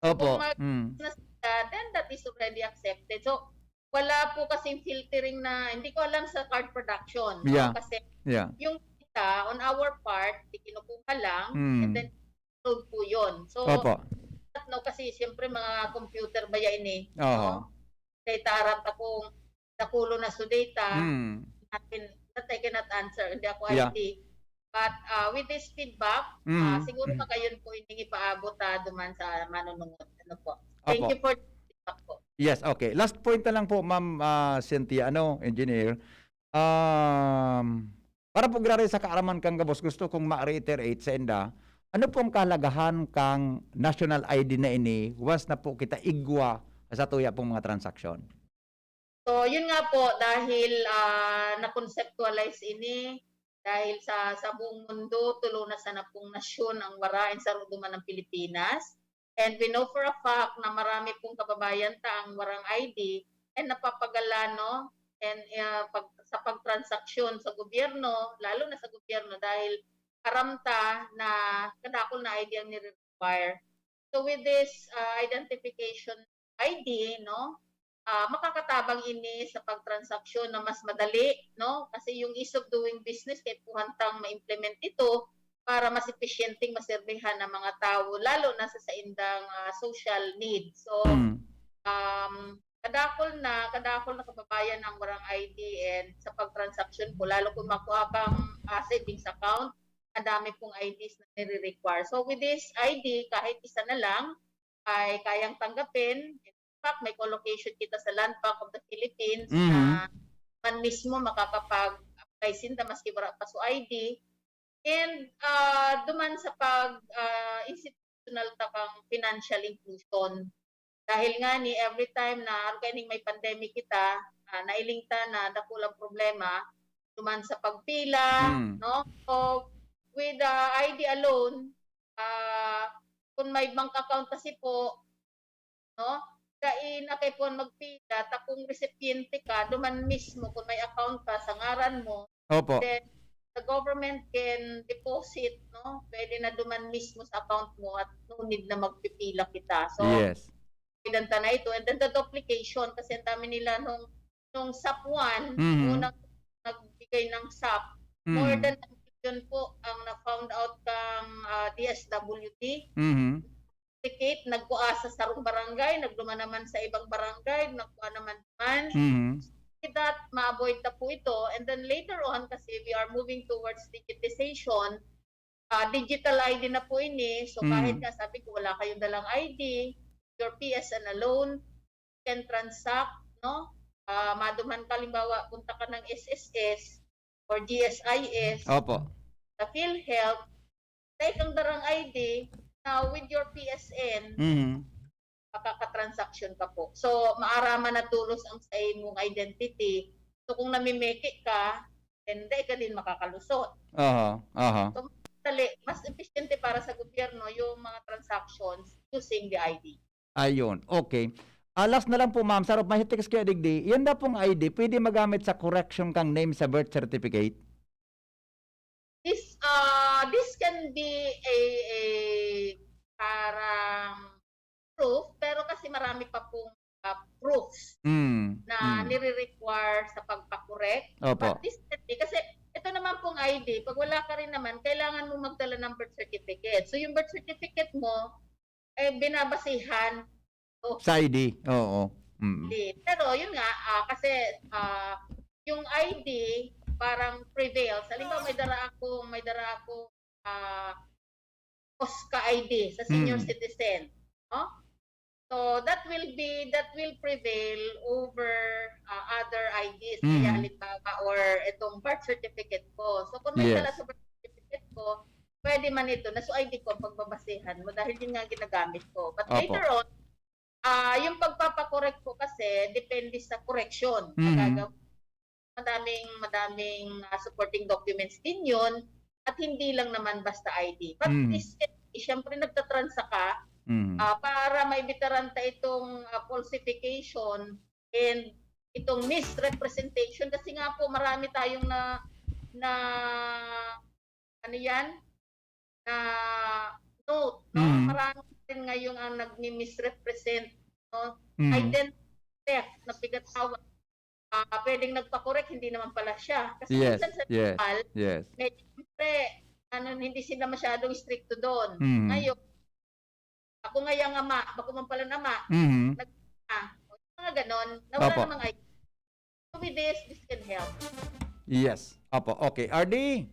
Opo. Kung mag- Mm. na sila, then that is already accepted. So, wala po kasing filtering na, hindi ko alam sa card production. No? Yeah. Kasi Yeah. yung kita, on our part, di kinukuha lang, Mm. and then upload po yun. So, Opo. no, kasi siyempre mga computer ba yan eh. Oo. Data arat akong nakulo na so data, Mm. natin, that I cannot answer. Hindi ako Yeah. I T. But ah, with this feedback, Mm. ah, siguro magayon po ining ipaabot ah, duman sa manunungod. Ano po? Thank Opo. you for the feedback po. Yes, okay. Last point na lang po, Ma'am ah, Cynthia, ano, Engineer. Um, para po grabe sa kaaraman kang gabos, gusto kong ma-reiterate sa inda, ano pong kahalagahan kang national I D na ini once na po kita igwa sa tuya pong mga transaksyon? So, yun nga po, dahil ah, na-conceptualize ini, dahil sa, sa buong mundo, tulo na sana pong nasyon ang wara, and sa duman ng Pilipinas. And we know for a fact na marami pong kababayan ta ang warang I D and napapagala, no? And ah, pag, sa pagtransaksyon sa gobyerno, lalo na sa gobyerno, dahil aram ta na kadakol na I D ang nire-require. So with this ah, identification I D, no, ah, makakatabang ini sa pagtransaksyon na mas madali, no? Kasi yung ease of doing business, kaipuhan tang ma-implement ito para mas episyenteng maserbihan ang mga tawo, lalo na sa saindang ah, social need. So, Mm. um, kadakol na, kadakol na kababayan ang warang I D and sa pagtransaksyon po, lalo kung makuha kang ah, savings account, ang dami pong I Ds na nire-require. So with this I D, kahit isa na lang, ay kayang tanggapin. In fact, may colocation kita sa Land Bank of the Philippines Mhm. na man mismo makakapag-apply sinda maski wala pa so I D. And, ah, duman sa pag, ah, institutional ta kang financial inclusion. Dahil nga ni every time na, ano kaya ning may pandemic kita, ah, nailing ta na dakulang problema, duman sa pagpila, Mm. no? So, with the I D alone, ah, kung may bank account kasi po, no? Dai na kaipuhan magpila, ta kung resipiente ka, duman mismo, kung may account ka sa ngaran mo, Opo. then the government can deposit, no? Pwede na duman mismo sa account mo at no need na magpipila kita. So, Yes. avoidan ta na ito. And then the duplication, kasi ang dami nila nung, nung sap one, Mhm. unang nagbigay ng sap, Mm. more than a million po ang na-found out kang, ah, D S W D. Mhm. Duplicate, nagkua sa sarong barangay, nagduman naman sa ibang barangay, nagkua naman man. Mhm. With that, ma-avoid ta po ito. And then later on, kasi we are moving towards digitization, ah, digital I D na po ini. So, Mm. kahit nga sabi ko, wala kayong dalang I D, your P S N alone can transact, no? Ah, maduman ka, halimbawa, punta ka ng S S S or G S I S, Opo. sa PhilHealth, dai kang darang I D, now with your P S N, Mhm. makakatransaction ka po. So, maaraman na tolos ang sa imong identity. So, kung namimeke ka, then dai ka din makakalusot. Aha, aha. So, dali, mas efficiente para sa gobyerno yung mga transactions using the I D. Ayun, okay. Ah, last na lang po, ma'am. Sarap, may text kaya digdi. Yan na pong I D, pwede magamit sa correction kang name sa birth certificate? This, uh, this can be a, a parang proof, pero kasi marami pa pong, uh, proofs Mm. na Mm. nire-require sa pagpakorek. Opo. But this can be, kasi ito naman pong I D, pag wala ka rin naman, kailangan mo magdala ng birth certificate. So, yung birth certificate mo, eh, binabasihan. Sa I D. Oo. Mm. Hindi. Pero yun nga, ah, kasi, ah, yung I D parang prevails. Halimbawa, may dara ako, may dara ako, ah, OSCA I D sa senior Mm. citizen, no? So, that will be, that will prevail over, ah, other I Ds. Kaya Mm. halimbawa, or itong birth certificate ko. So, kung may Yes. dala sa birth certificate ko, pwede man ito, na so I D ko ang pagbabasehan mo dahil yun nga ang ginagamit ko. But Opo. Later on, ah, yung pagpapakorek ko kasi depende sa correction na Mhm. gagawin. Madaming, madaming, ah, supporting documents din yun at hindi lang naman basta I D. But Mhm. this, eh, siyempre nagtatransa ka, Mhm. ah, para maibitaran ta itong, ah, falsification and itong misrepresentation. Kasi nga po, marami tayong na, na, ano yan? Na note, no? Mm. Marami rin ngayon ang nagmi-misrepresent, no? Mm. Identity theft na pigatawa. Ah, pwedeng nagpakorek, hindi naman pala siya. Kasi Yes, minsan sa yes, lokal, yes. medyo, siyempre, ano, hindi sila masyadong stricto doon. Mm. Ngayon, ako nga yung ama, bako man pala na ama, Mhm. ah, mga ganon, na wala Opo. namang I D. So with this, this can help. Yes. Opo. Okay. R D,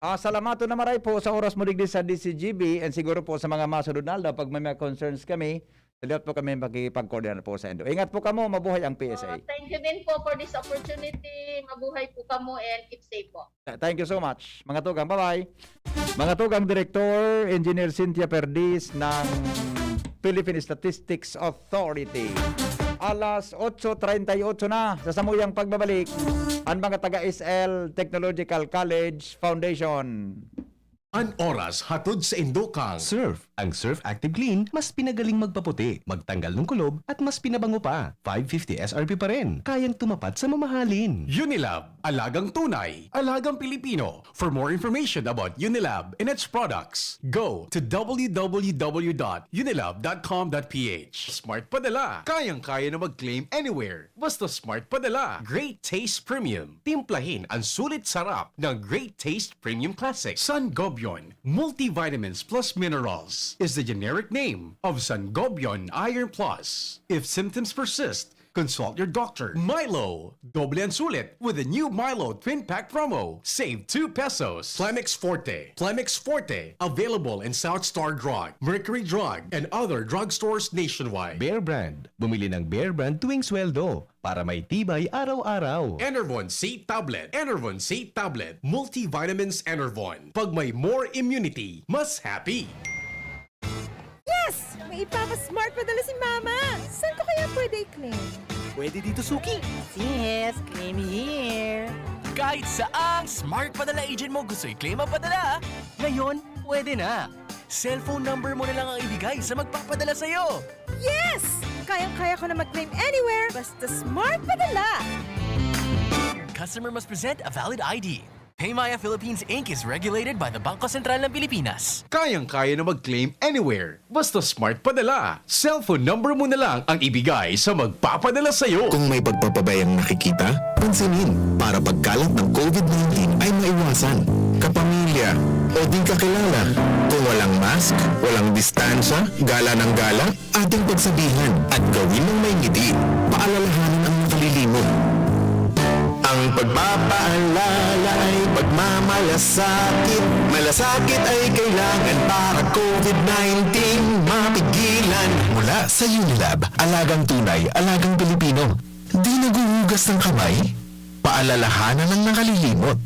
ah, salamaton na maray po sa oras mo digdi sa D C G B and siguro po sa mga masunod na aldaw pag may mga concerns kami, sa liwat po kami makikipag-coordinate po sa indo. Ingat po kamo, mabuhay ang P S A. Uh, thank you din po for this opportunity. Mabuhay po kamo and keep safe po. Th- Thank you so much, mga tugang. Bye-bye. Mga tugang, Director Engineer Cynthia Perdiz ng Philippine Statistics Authority. Alas otso treinta y ocho na, sa samuyang pagbabalik, ang mga taga S L Technological College Foundation. An oras hatod sa indo kang Surf. Ang Surf Active Clean mas pinagaling magpaputi, magtanggal ng kulob, at mas pinabango pa. Five fifty S R P pa rin. Kayang tumapat sa mamahalin. Unilab, alagang tunay, alagang Pilipino. For more information about Unilab and its products, go to w w w dot unilab dot com dot p h. Smart Padala. Kayang-kaya na mag-claim anywhere. Basta Smart Padala. Great Taste Premium. Timplahin ang sulit sarap ng Great Taste Premium Classic. Sangobion Multivitamins Plus Minerals is the generic name of Sangobion Iron Plus. If symptoms persist, Consult your doctor. Milo, doble ang sulit with the new Milo Twin Pack promo. Save two pesos. Clemix Forte. Clemix Forte, available in South Star Drug, Mercury Drug, and other drugstores nationwide. Bear Brand. Bumili ng Bear Brand tuwing sweldo para may tibay araw-araw. Enervon C Tablet. Enervon C Tablet. Multivitamins Enervon. Pag may more immunity, mas happy. Yes! May ipapa-smart padala si Mama! Saan ko kaya pwede i-claim? Pwede dito, Suki. Yes, claim here. Kahit saang smart padala agent mo gusto i-claim ang padala, ngayon pwede na. Cellphone number mo na lang ang ibigay sa magpapadala sa'yo. Yes! Kayang-kaya ko na mag-claim anywhere basta smart padala! Customer must present a valid I D. Paymaya Philippines Inc is regulated by the Bangko Sentral ng Pilipinas. Kayang-kaya na mag-claim anywhere. Basta smart padala. Cellphone number mo na lang ang ibigay sa magpapadala sa'yo. Kung may pagpapabayang nakikita, pansinin para pagkalat ng COVID nineteen ay maiwasan. Kapamilya o di kakilala. Kung walang mask, walang distansya, gala ng gala, ating pagsabihan at gawin ng may ngiti. Paalalahanan ang nakalilimot. Ang pagpapaalala ay pagmamalasakit. Malasakit ay kailangan para COVID nineteen mapigilan. Mula sa Unilab, alagang tunay, alagang Pilipino. Di naghuhugas ng kamay? Paalalahanan ang nakalilimot.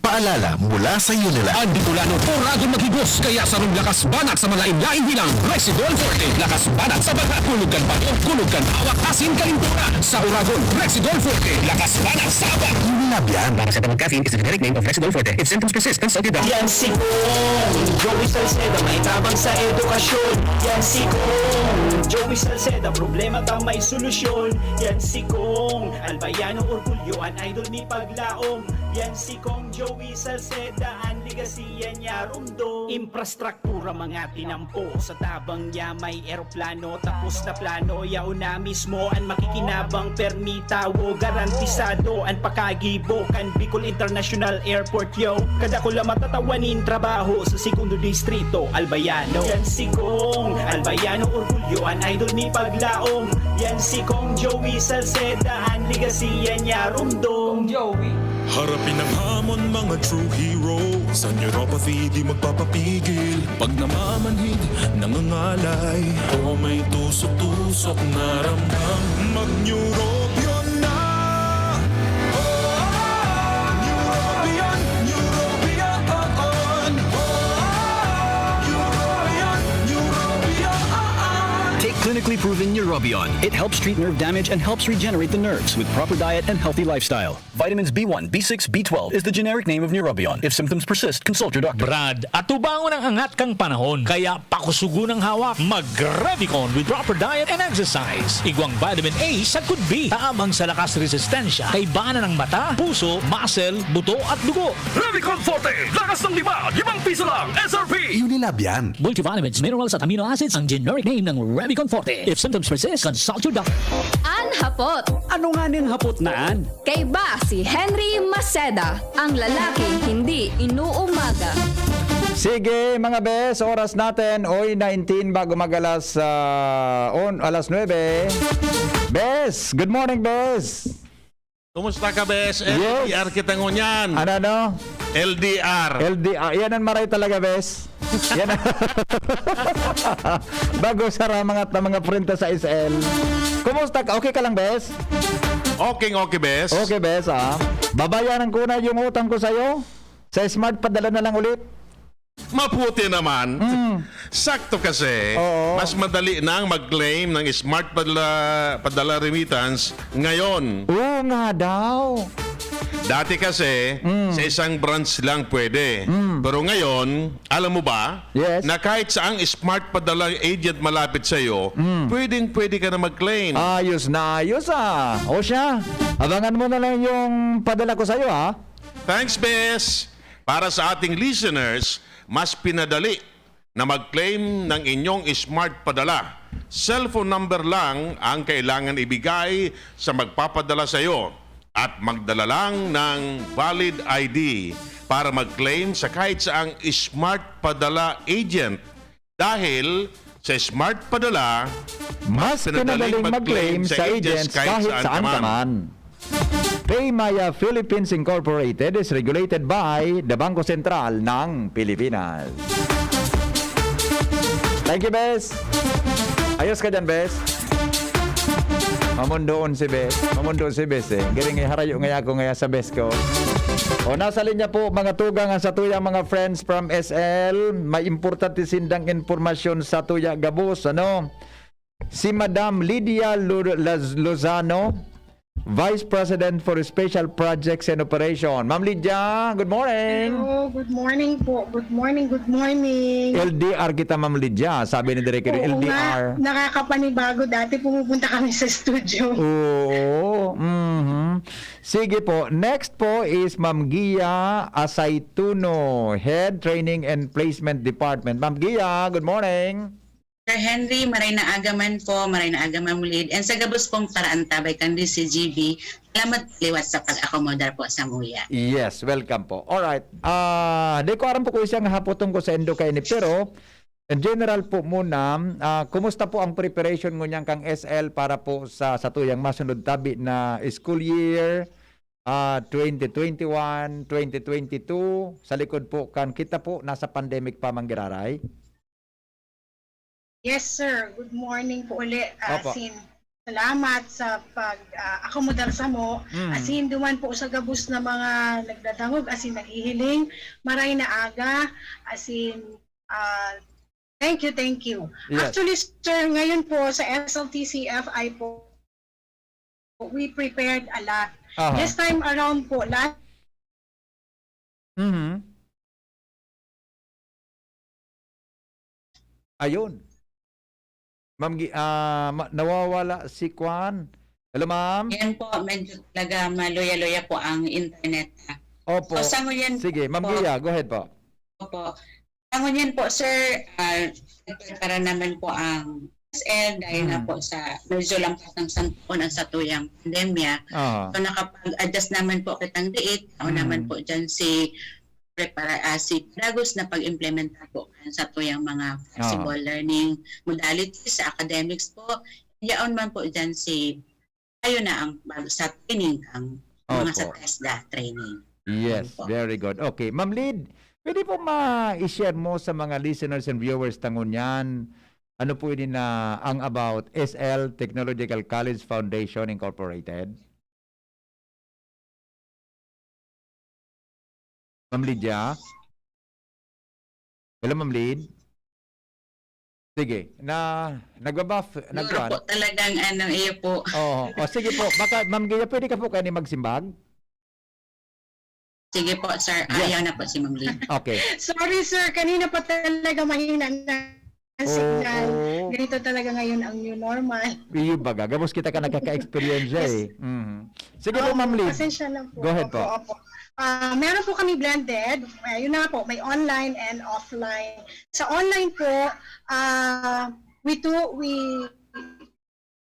Paalala mula sa Unilab. An Bicolano, oragon maghigos, kaya sarong lakas banat sa malain-lain bilang Rexidol Forte. Lakas banat sa baga, kulog kan bato, kulog kan hawak, asin kalintura. Sa oragon, Rexidol Forte, lakas banat sa abak. Unilab yan. Paracetamol caffeine is the generic name of Rexidol Forte. If symptoms persist, consult your doctor. Yan si Kong Joey Salceda, may tabang sa edukasyon. Yan si Kong Joey Salceda, problema ba may solusyon? Yan si Kong Albayano, orgulyo, an idol ni paglaom. Yan si Kong Joey Salceda, an legacy yan niya rumdom. Infrastruktura, mga tinampo, sa tabang niya may eroplano, tapos na plano, yaon na mismo an makikinabang, permi tawo, garantisado an pakagibo kan Bicol International Airport, yo. Kadakula matatawa nin trabaho sa Segundo Distrito, Albayano. Yan si Kong Albayano, orgulyo, an idol ni paglaom. Yan si Kong Joey Salceda, an legacy yan niya rumdom. Kong Joey. Harapin ang hamon, mga true heroes. Ang neuropathy di magpapapigil. Pag namamanhid, nangangalay, o may tusok-tusok na ramdam, mag-Neurobion na! Oh, Neurobion, Neurobion, oh, oh. Neurobion, Neurobion, oh, oh. Take clinically proven Neurobion. It helps treat nerve damage and helps regenerate the nerves with proper diet and healthy lifestyle. Vitamins B one, B six, B twelve is the generic name of Neurobion. If symptoms persist, consult your doctor. Brad, atubangon ang angat kan panahon, kaya pakusugon ang hawak. Mag-Revicon with proper diet and exercise. Igwang vitamin A sagkod B, tabang sa lakas resistensya, kaibanan ng mata, puso, muscle, buto at dugo. Revicon Forte, lakas ng lima, limang piso lang, S R P! Unilab yan. Multivitamins, minerals at amino acids ang generic name ng Revicon Forte. If symptoms persist, consult your doctor. An hapot. Ano nga ning hapot na an? Kaiba si Henry Maceda, ang lalaking hindi inuumaga. Sige, mga bes, oras natin, oy, nineteen bago mag-alas, ah, on, alas nuebe. Bes, good morning, bes. Kumusta ka, bes? Yes. L D R kita ngunyan. Ano, ano? L D R. L D R. Yan ang maray talaga, bes. Yan. Bago sa mga, mga prenta sa S L. Kumusta ka? Okay ka lang, bes? Okay, okay, bes. Okay, bes, ah. Babayaran ko na yung utang ko sa'yo. Sa smart, padala na lang ulit. Maputi naman. Mm. Sakto kasi, Oo. mas madali nang mag-claim ng smart padala, padala remittance ngayon. Oo nga daw. Dati kasi, Mm. sa isang branch lang pwede. Mm. Pero ngayon, alam mo ba, Yes. na kahit saang smart padala agent malapit sa'yo, Mm. pwedeng pwede ka na mag-claim. Ayos na ayos, ah. O siya, abangan mo na lang yung padala ko sa'yo, ha? Thanks, bes! Para sa ating listeners, mas pinadali na mag-claim ng inyong smart padala. Cellphone number lang ang kailangan ibigay sa magpapadala sa iyo at magdala lang ng valid I D para mag-claim sa kahit saang smart padala agent. Dahil sa smart padala, Mas pinadaling mag-claim sa agents kahit saan ka man. Paymaya Philippines Incorporated is regulated by the Bangko Sentral ng Pilipinas. Thank you, Bes. Ayos ka dyan, Bes. Mamundoon si Bes. Mamundoon si Bes eh. Galing eh, harayo ngaya ako ngaya sa Bes ko. O, nasa linya po, mga tugang, ang satuyang mga friends from S L. May importante sindang impormasyon sa tuya gabos, ano? Si Madam Lydia Lo-, Laz-, Lozano, Vice President for Special Projects and Operation. Ma'am Lydia, good morning. Hello, good morning po. Good morning, good morning. L D R kita, Ma'am Lydia, sabi ni Direk Edu, Oo nga, L D R. Nakakapanibago. Dati pumupunta kami sa studio. Oo, mhm. Sige po, next po is Ma'am Gia Asaytuno, Head Training and Placement Department. Ma'am Gia, good morning. Sir Henry, maray na aga man po, maray na aga, Ma'am Lid. And sa gabos pong paraantabay kan D C G B, salamat liwat sa pag-akomodar po sa muya. Yes, welcome po. Alright. Ah, di ko aram po kung siyang hapotong ko sa indo kaini, pero in general po muna, ah, kumusta po ang preparation ngunyan kang S L para po sa, sa tuyang masunod tabi na school year, ah, twenty twenty-one, twenty twenty-two, sa likod po kan kita po nasa pandemic pa manggiraray? Yes, sir. Good morning po uli. Opo. Asin, salamat sa pag, ah, akomodar samo. Mm. Asin, duman po sa gabos na mga nagdadangog, asin naghihiling, maray na aga. Asin, ah, thank you, thank you. Yes. Actually, sir, ngayon po sa S L T C F I po, we prepared a lot. Aha. This time around po, last Mhm. Ayun. Ma'am Gi-, ah, ma-, nawawala si Kwan. Hello, ma'am? Yan po, medyo talaga maluya-luya po ang internet, ah. Opo. So, sa ngayon Sige, Ma'am po, Gia, go ahead po. Opo. Sa ngunyan po, sir, ah, nagprepara naman po ang S L dahil nga Hmm. po sa medyo lampas ng isang taon ang satuyang pandemya. Aha. So, nakapag-adjust naman po kitang diit. Tao Hmm. naman po dyan si prepara-, ah, si dagos na pag-implementa po kan satuyang mga flexible Oo. learning modalities sa academics po. Yaon man po dyan si tayo na ang bag-, sa training, ang mga sa Opo. TESDA training. Yes, Opo. very good. Okay, Ma'am Lid, pwede po ma-i-share mo sa mga listeners and viewers ta ngunyan, ano po ini na ang about S L Technological College Foundation Incorporated? Ma'am Lydia? Hello, Ma'am Lid? Sige, na, nagbabaf-, Siguro nagkuan. po talagang ano, iyo po. Oo. O, sige po. Baka, Ma'am Gia, pwede ka po kani magsimbag? Sige po, sir. Yes. Ayaw na po si Ma'am Lid. Okay. Sorry, sir. Kanina pa talaga mahina na ang signal. Oo. Ganito talaga ngayon ang new normal. Iyo baga. Gabos kita ka nakaka-experience Yes. eh. Mhm. Sige po, Oo, Ma'am Lid. pasensya na po. Go ahead Opo, po. opo. Ah, meron po kami blended. Ayun na po, may online and offline. Sa online po, ah, we do, we,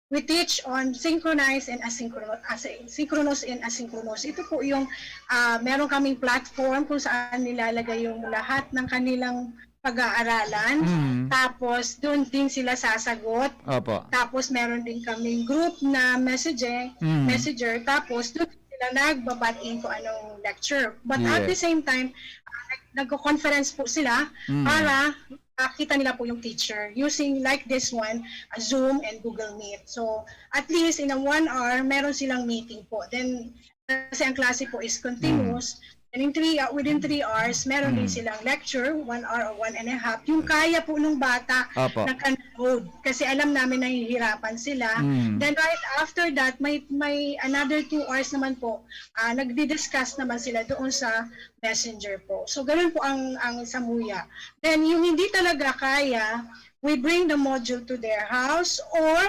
we teach on synchronous and asynchronous, synchronous and asynchronous. Ito po yung, ah, meron kaming platform kung saan nilalagay yung lahat ng kanilang pag-aaralan. Mm. Tapos, doon din sila sasagot. Opo. Tapos, meron din kaming group na messaging, Mm. messenger. Tapos, doon sila nagbabatiin kung anong lecture. But at Yes. the same time, ah, nag-, nagko-conference po sila Mm. para makita nila po yung teacher using like this one, ah, Zoom and Google Meet. So, at least in a one hour, meron silang meeting po. Then, kasi ang klase po is continuous. Mm. And in three, ah, within three hours, meron din Mm. silang lecture, one hour or one and a half. Yung kaya po nung bata Opo. na kan-, load. Kasi alam namin nahihirapan sila. Mm. Then right after that, may, may another two hours naman po, ah, nagdi-discuss naman sila doon sa messenger po. So, ganun po ang, ang samuya. Then, yung hindi talaga kaya, we bring the module to their house or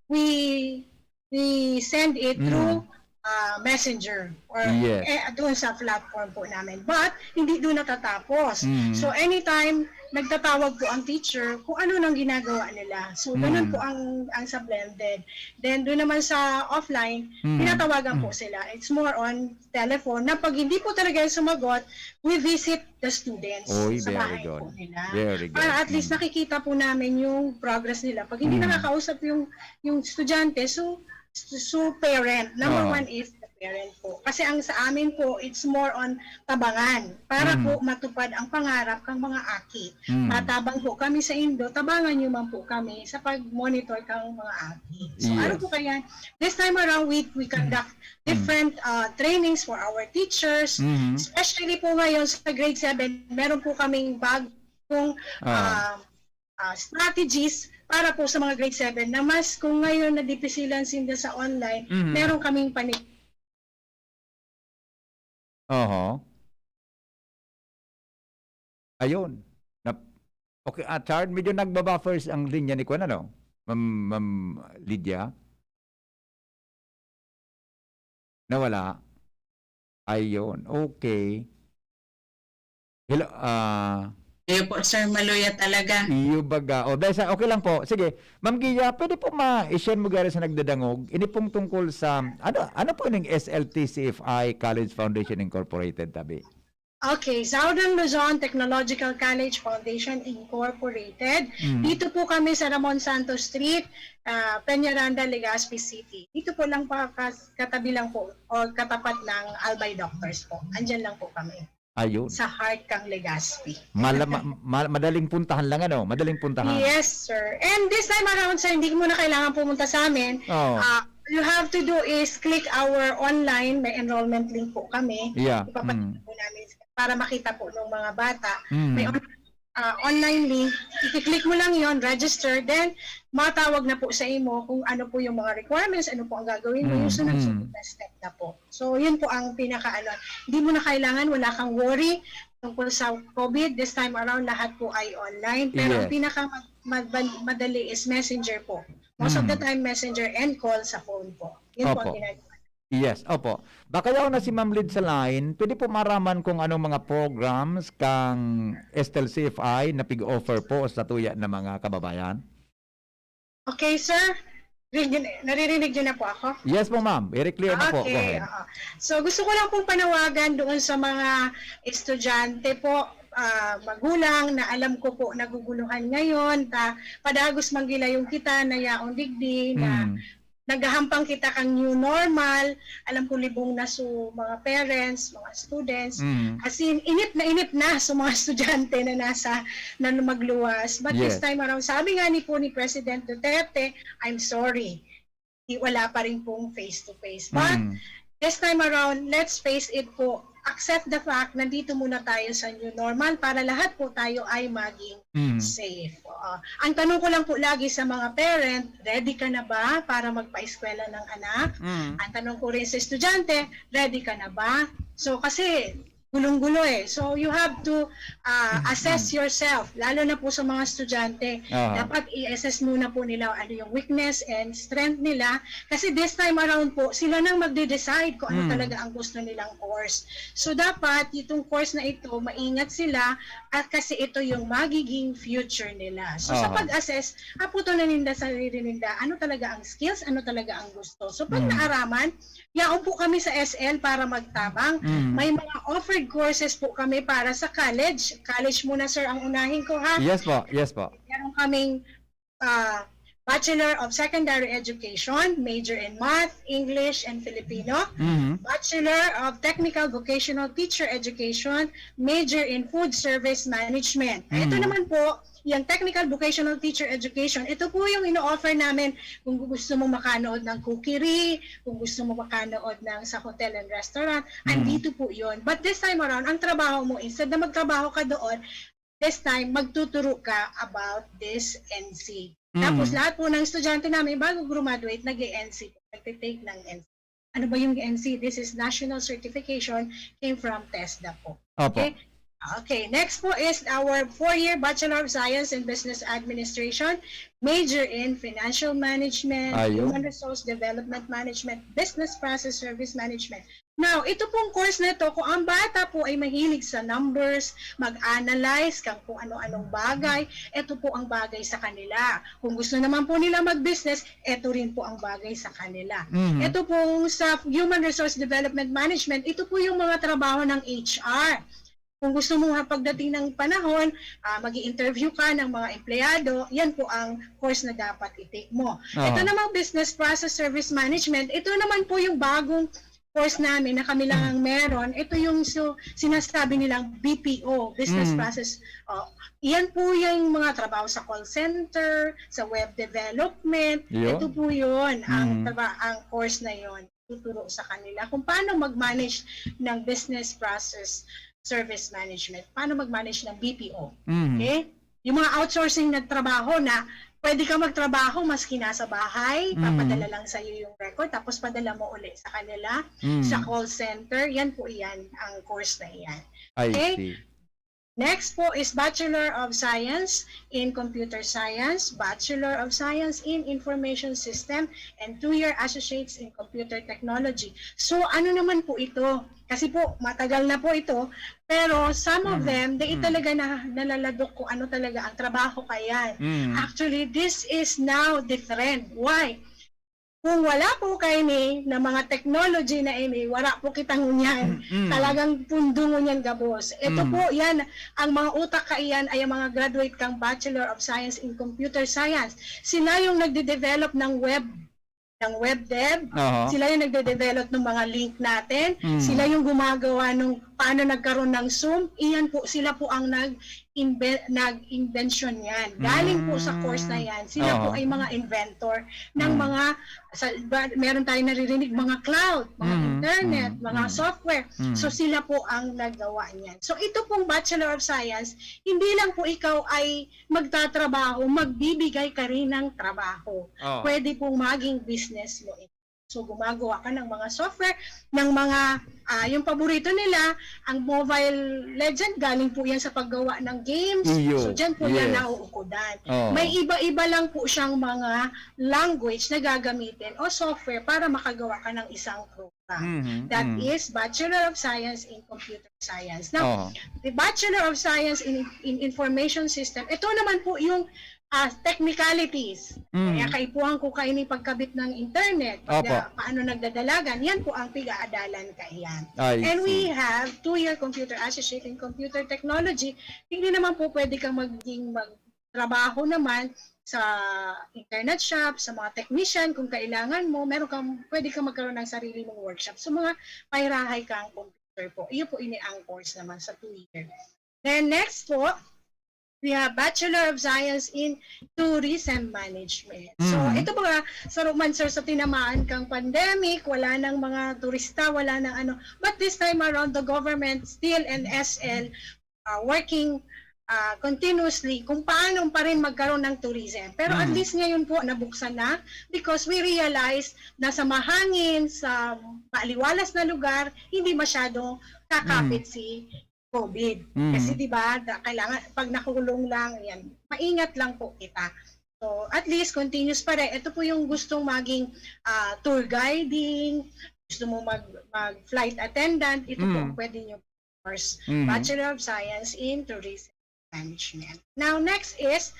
we, we send it Mm. through, ah, Messenger or, Yes. eh, doon sa platform po namin. But hindi doon natatapos. Mm. So anytime nagtatawag po ang teacher kung ano nang ginagawa nila. So ganun Mm. po ang ang sa blended. Then doon naman sa offline, Mm. tinatawagan po Mm. sila. It's more on telephone na pag hindi po talaga yan sumagot, we visit the students Oy, sa very bahay po good. nila. Very good. Para at least Mm. nakikita po namin yung progress nila. Pag hindi Mm. nakakausap yung yung estudyante, so so parent, number Oo. one is the parent po. Kasi ang sa amin po, it's more on tabangan para Mm. po matupad ang pangarap kang mga aki. Mm. Matabang po kami sa indo, tabangan niyo man po kami sa pag-monitor kang mga aki. So, Yes. ano po kaya? This time around, we, we conduct Mm. different, uh, trainings for our teachers, Mm. especially po ngayon sa grade seven, meron po kaming bagong, Ah. uh, ah, strategies para po sa mga grade seven na mas kung ngayon nadipisilan sinda sa online, Mhm. meron kaming pani- Oho. Ayun. Nap-, okay, ah, Chard, medyo nagba-buffers ang linya ni Kuan, ano? Ma'am, Ma'am Lydia? Nawala? Ayun, okay. Hello, ah, Kayo po, sir, maluya talaga. Iyo baga. O, dahil sa, okay lang po. Sige, Ma'am Gia, pwede po ma-share mo gari sa nagdadangog? Ini pong tungkol sa, ano, ano po yung S L T C F I College Foundation Incorporated, tabi? Okay, Southern Luzon Technological College Foundation Incorporated. Mm. Dito po kami sa Ramon Santos Street, ah, Peñaranda, Legazpi City. Dito po lang pa, kas-, katabi lang po o katapat ng Albay Doctors po. Andyan lang po kami. Ayun. Sa heart kang Legazpi. Mala-, ma-, ma-, madaling puntahan lang, ano? Madaling puntahan. Yes, sir. And this time around, sir, hindi mo na kailangan pumunta sa amin. Oo. Ah, all you have to do is click our online, may enrollment link po kami. Yeah. Ipapakita Mm. po namin para makita po ng mga bata. Mm. May on-, ah, online link, i-click mo lang yon, register, then matawag na po sa imo kung ano po yung mga requirements, ano po ang gagawin mo, Mm, yung sunod-sunod mm. na step na po. So, yun po ang pinaka-ano. Hindi mo na kailangan, wala kang worry tungkol sa COVID. This time around, lahat po ay online. Pero ang Yes. pinaka mag-, mag-, madali is messenger po. Most of the Mm. time, messenger and call sa phone po. Yun po ang Opo. ginagawa. Yes, opo. Baka yaon na si Ma'am Lid sa line, pwede po maraman kung anong mga programs kang S T L C F I na pig-offer po sa tuya na mga kababayan? Okay, sir. Rin-, naririnig niyo na po ako? Yes po, ma'am. Very clear na po. Go Okay, ahead. oo. So, gusto ko lang pong panawagan doon sa mga estudyante po, ah, magulang na alam ko po naguguluhan ngayon, ta, padagos man gila yung kita na yaong digdi, na Mm. naghahampang kita kang new normal. Alam ko libong na so mga parents, mga students. Mm. As in, inip na inip na so mga estudyante na nasa, na magluwas. But this Yes. time around, sabi nga ni po ni President Duterte, "I'm sorry, di, wala pa rin pong face-to-face." But Mm. this time around, let's face it po, accept the fact, nandito muna tayo sa new normal para lahat po tayo ay maging Mm. safe. Oo. Ang tanong ko lang po lagi sa mga parent, ready ka na ba para magpa-eskwela ng anak? Mm. Ang tanong ko rin sa estudyante, ready ka na ba? So, kasi gulong-gulo eh. So, you have to, ah, Mm, assess mm. yourself, lalo na po sa mga estudyante. Aha. Dapat i-assess muna po nila ano yung weakness and strength nila. Kasi this time around po, sila nang magde-decide kung ano Mm. talaga ang gusto nilang course. So, dapat itong course na ito, maingat sila at kasi ito yung magiging future nila. So, sa Aha. pag-assess, aputo na ninda sa sarili ninda, ano talaga ang skills, ano talaga ang gusto. So, pag Mm. naaraman, yaon po kami sa S L para magtabang. Mm. May mga offered courses po kami para sa college. College muna, sir, ang unahin ko, ha? Yes po, yes po. Meron kaming, ah, Bachelor of Secondary Education, major in Math, English, and Filipino. Mhm. Bachelor of Technical Vocational Teacher Education, major in Food Service Management. Ito Mhm. naman po, yung Technical Vocational Teacher Education, ito po yung ino-offer namin kung gusto mo makanood ng cookery, kung gusto mo makanood ng sa hotel and restaurant, Mhm. andito po yun. But this time around, ang trabaho mo, instead na magtrabaho ka doon, this time, magtuturo ka about this N C. Mm. Tapos, lahat po ng estudyante namin, bago graduate, nag-e-N C po, nagtitake ng N C. Ano ba yung N C? This is National Certification, came from TESDA po. Opo. Okay? Okay, next po is our four-year Bachelor of Science in Business Administration, major in Financial Management, Ayun. Human Resource Development Management, Business Process Service Management. Now, ito pong course na ito, kung ang bata po ay mahilig sa numbers, mag-analyze kang kung ano-anong bagay, ito po ang bagay sa kanila. Kung gusto naman po nila mag-business, ito rin po ang bagay sa kanila. Mhm. Ito pong sa Human Resource Development Management, ito po yung mga trabaho ng H R. Kung gusto mo ha, pagdating ng panahon, ah, mag-i-interview ka ng mga empleyado, yan po ang course na dapat i-take mo. Aha. Ito namang Business Process Service Management, ito naman po yung bagong course namin na kami lang ang meron. Ito yung so, sinasabi nilang B P O, Business Mm. Process. Oh, yan po yung mga trabaho sa call center, sa web development. Yun. Ito po yun, ang, Mm. traba- ang course na yun. Tuturo sa kanila kung paano mag-manage ng Business Process Service Management, paano mag-manage ng B P O. Mhm. Okay? Yung mga outsourcing na trabaho na pwede ka magtrabaho maski nasa bahay, Mhm. papadala lang sa'yo yung record, tapos padala mo uli sa kanila, Mhm. sa call center, yan po iyan, ang course na iyan. I Okay? see. Next po is Bachelor of Science in Computer Science, Bachelor of Science in Information System, and two-year Associates in Computer Technology. So, ano naman po ito? Kasi po, matagal na po ito, pero some of Mhm. them, they Mhm. talaga na, nalaladok kung ano talaga ang trabaho kayan. Mhm. Actually, this is now the trend. Why? Kung wala po kaini na mga technology na ini, wala po kita ngunyan. Mm. Talagang pundo ngunyan gabos. Ito Mm. po, yan, ang mga utak kaiyan ay ang mga graduate kang Bachelor of Science in Computer Science. Sila yung nagde-develop ng web, ng web dev. Aha. Sila yung nagde-develop ng mga link natin. Mm. Sila yung gumagawa nung paano nagkaroon ng Zoom. Iyan po, sila po ang nag- inve-, nag-invention yan. Galing po sa Mm. course na yan. Sila po Oo. ay mga inventor ng Mm. mga, sa, ba, meron tayong naririnig, mga cloud, mga Mm. internet, Mm. mga Mm. software. Mm. So, sila po ang naggawa niyan. So, ito pong Bachelor of Science, hindi lang po ikaw ay magtatrabaho, magbibigay ka rin ng trabaho. Oo. Pwede pong maging business mo ito. So, gumagawa ka ng mga software, ng mga, ah, yung paborito nila, ang Mobile Legend, galing po yan sa paggawa ng games. Iyo. So, dyan po yan Yes. nauukodan. Oo. May iba-iba lang po siyang mga language na gagamitin o software para makagawa ka ng isang program. Mhm, That mhm. is Bachelor of Science in Computer Science. Now, Oo. the Bachelor of Science in, in Information System, ito naman po yung, ah, technicalities. Mm. Kaya kaipuhan ko kaini pagkabit ng internet, Opo. pagka-, paano nagdadalagan, yan po ang pig-aadalan kaiyan. I And we see. have two-year computer associate in computer technology. Hindi naman po pwede kang maging magtrabaho naman sa internet shop, sa mga technician, kung kailangan mo, meron kang, pwede kang magkaroon ng sarili mong workshop. So, mga pahirahay kang computer po. Iyo po ini ang course naman sa two-year. Then next po, we have Bachelor of Science in Tourism Management. So, Mm. ito mga saruman, sir, sa tinamaan kang pandemic, wala nang mga turista, wala nang ano. But this time around, the government still and S L, uh, working, uh, continuously kung paano pa rin magkaroon ng tourism. Pero at Mm. least ngayon po, nabuksan na because we realize na sa mahangin, sa maliwalas na lugar, hindi masyadong kakapit Mm. si COVID. Mm. Kasi, di ba, da-, kailangan, pag nakulong lang, yan, maingat lang po kita. So, at least, continuous pa rin. Ito po yung gustong maging, ah, tour guiding, gusto mo mag, mag flight attendant, ito po Mm. ang pwede nyo course, Mm. Bachelor of Science in Tourism Management. Now, next is,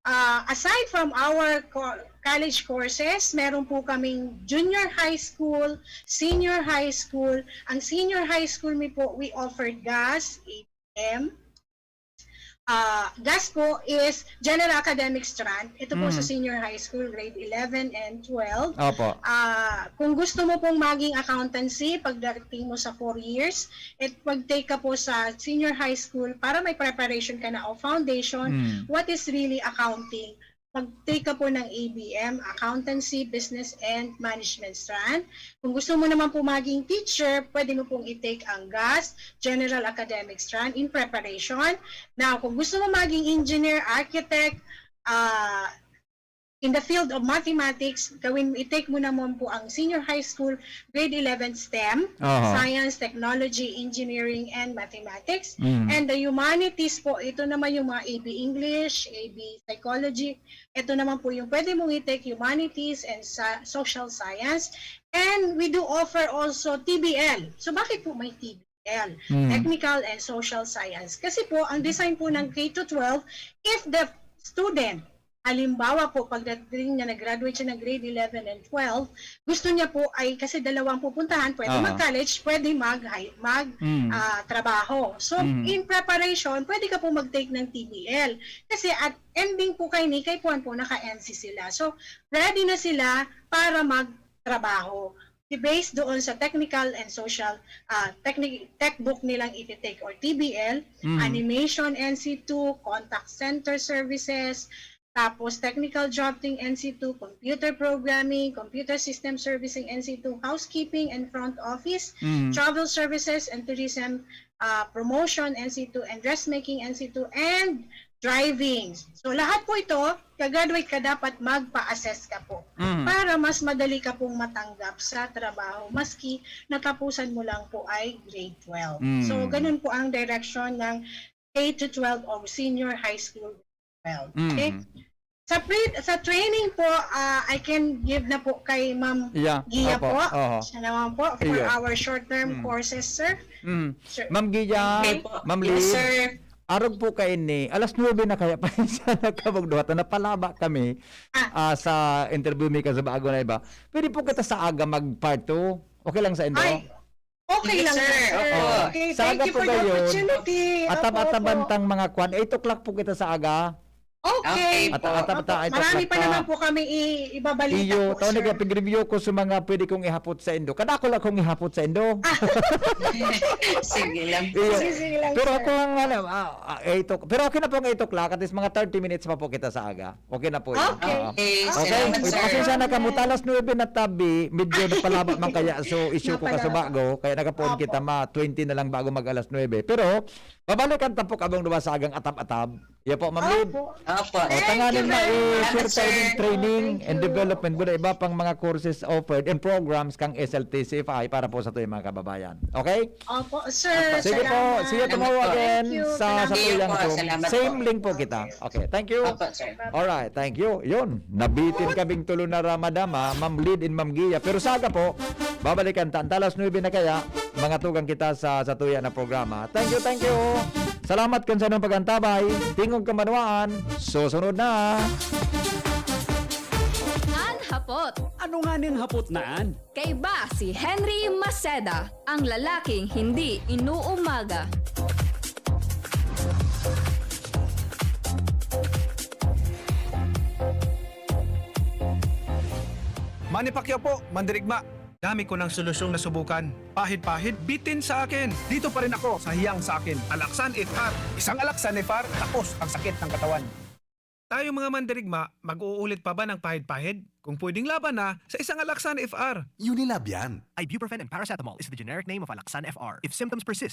ah, aside from our co-, college courses, meron po kaming junior high school, senior high school. Ang senior high school mi po, we offered GAS, A B M. Ah, GAS po is General Academic Strand. Ito po sa Mm. senior high school, grade eleven and twelve. Opo. Ah, kung gusto mo pong maging accountancy, pagdating mo sa four years, at mag-take ka po sa senior high school para may preparation ka na o foundation, Mm. what is really accounting? Mag-take ka po ng A B M, Accountancy, Business and Management Strand. Kung gusto mo naman po maging teacher, pwede mo pong i-take ang GAS, General Academic Strand, in preparation. Now, kung gusto mo maging engineer, architect, ah, in the field of mathematics, gawin, i-take mo naman po ang senior high school, grade eleven STEM, Aha. science, technology, engineering, and mathematics. Mm. And the humanities po, ito naman yung mga A B English, A B psychology. Ito naman po yung pwede mong i-take, humanities and sa social science. And we do offer also T B L. So bakit po may T B L? Mm. Technical and social science. Kasi po, ang design po ng K to twelve, if the student, halimbawa po, pagdating niya, nag-graduate siya ng grade eleven and twelve, gusto niya po ay, kasi dalawang pupuntahan, pwede Ah. mag-college, pwede mag-, high- mag, Mm. ah, trabaho. So, Mm. in preparation, pwede ka po mag-take ng T B L. Kasi at ending po kay ni, kay Puan po, naka-N C sila. So, ready na sila para magtrabaho. Based doon sa technical and social, ah, techni-, tech book nilang iti-take or T B L, Mm. animation N C two, contact center services, tapos technical jobting N C two, computer programming, computer system servicing N C two, housekeeping and front office, Mm. travel services and tourism, ah, promotion N C two, and dressmaking N C two, and driving. So lahat po ito, ka-graduate ka, dapat magpa-assess ka po Mm. para mas madali ka pong matanggap sa trabaho maski natapusan mo lang po ay grade twelve. Mm. So ganun po ang direction ng K to twelve o senior high school twelve. Okay? Mm. Sa pre-, sa training po, ah, I can give na po kay Ma'am Yeah, Gia opo, po. oho. Siya naman po for Iyo. our short-term Mm. courses, sir. Mm. Sir. Ma'am Gia, Okay po. Ma'am Yes, Lid, sir. arog po kaini, alas nuebe na kaya pa siya nagkabugduhat na napalaba kami, Ah. ah, sa interview mi ka sa bago na iba. Pwede po kita sa aga mag part two? Okay lang sa indo? Ay, okay Sige, lang sir. yan, sir. Opo. Okay, Sa thank aga you po for the gayon, opportunity. Opo, atab-ataban opo. tang mga kwan. Eight o'clock po kita sa aga. Okay. Okay At po. atab-ata-, Opo. eight Marami o'clock pa ta. naman po kami i-, ibabalita Iyo, po, tao sir. nag-review ko sa mga pwede kong ihapot sa indo. Kadakol akong ihapot sa indo. Sige lang po. Iyo. Sige, sige lang, Pero sir. ako ang, ano, ah, ah, eight o'clock. Pero okay na po ang eight o'clock. At least mga thirty minutes pa po kita sa aga. Okay na po yun. Okay. Oo. Okay, Okay, salamat, sir. pasensya na kamo, alas nuebe na tabi, medyo napalaba man kaya, so issue ko Napalaba. kasubago, kaya nakapoon Opo. kita ma twenty na lang bago mag alas nuebe. Pero, babalikan ta po kabong duwa sa agang atab-atab. Iya po, Ma'am Lid. Opo. Opo. O, Thank tanganing you very much, ma-i-share ta sir. ining training and Thank you. development, guna iba pang mga courses offered and programs kang S L T C F I para po sa tuyang mga kababayan. Okay? Opo, sir. Opo, Sige po. Salamat. See you tomorrow Salamat po. again Thank you. sa, sa Salamat. Thank you Tuyang po. Zoom. Salamat Same po. link po kita. Okay, thank you. Opo, sir. Alright, thank you. Yun, nabitin kaming tulo na ra, madam, ah, Ma'am Lid and Ma'am Gia. Pero sa aga po, babalikan ta. Antalas nuebe na kaya, mga tugang kita sa, sa tuya na programa. Thank you, thank you. Salamat kan sa inyong pag-antabay. Tingog kan banwaan. Susunod na. An hapot. Ano nga ning hapot na an? Kaiba si Henry Maceda, ang lalaking hindi inuumaga. Manny Pacquiao po, mandirigma. Dami ko ng solusyong nasubukan. Pahid-pahid, bitin sa akin. Dito pa rin ako sa hiyang sa akin. Alaxan F R. Isang Alaxan F R, tapos ang sakit ng katawan. Tayo mga mandirigma, mag-uulit pa ba ng pahid-pahid? Kung pwedeng laban na, sa isang Alaxan F R. Unilab yan. Ibuprofen and paracetamol is the generic name of Alaxan F R. If symptoms persist,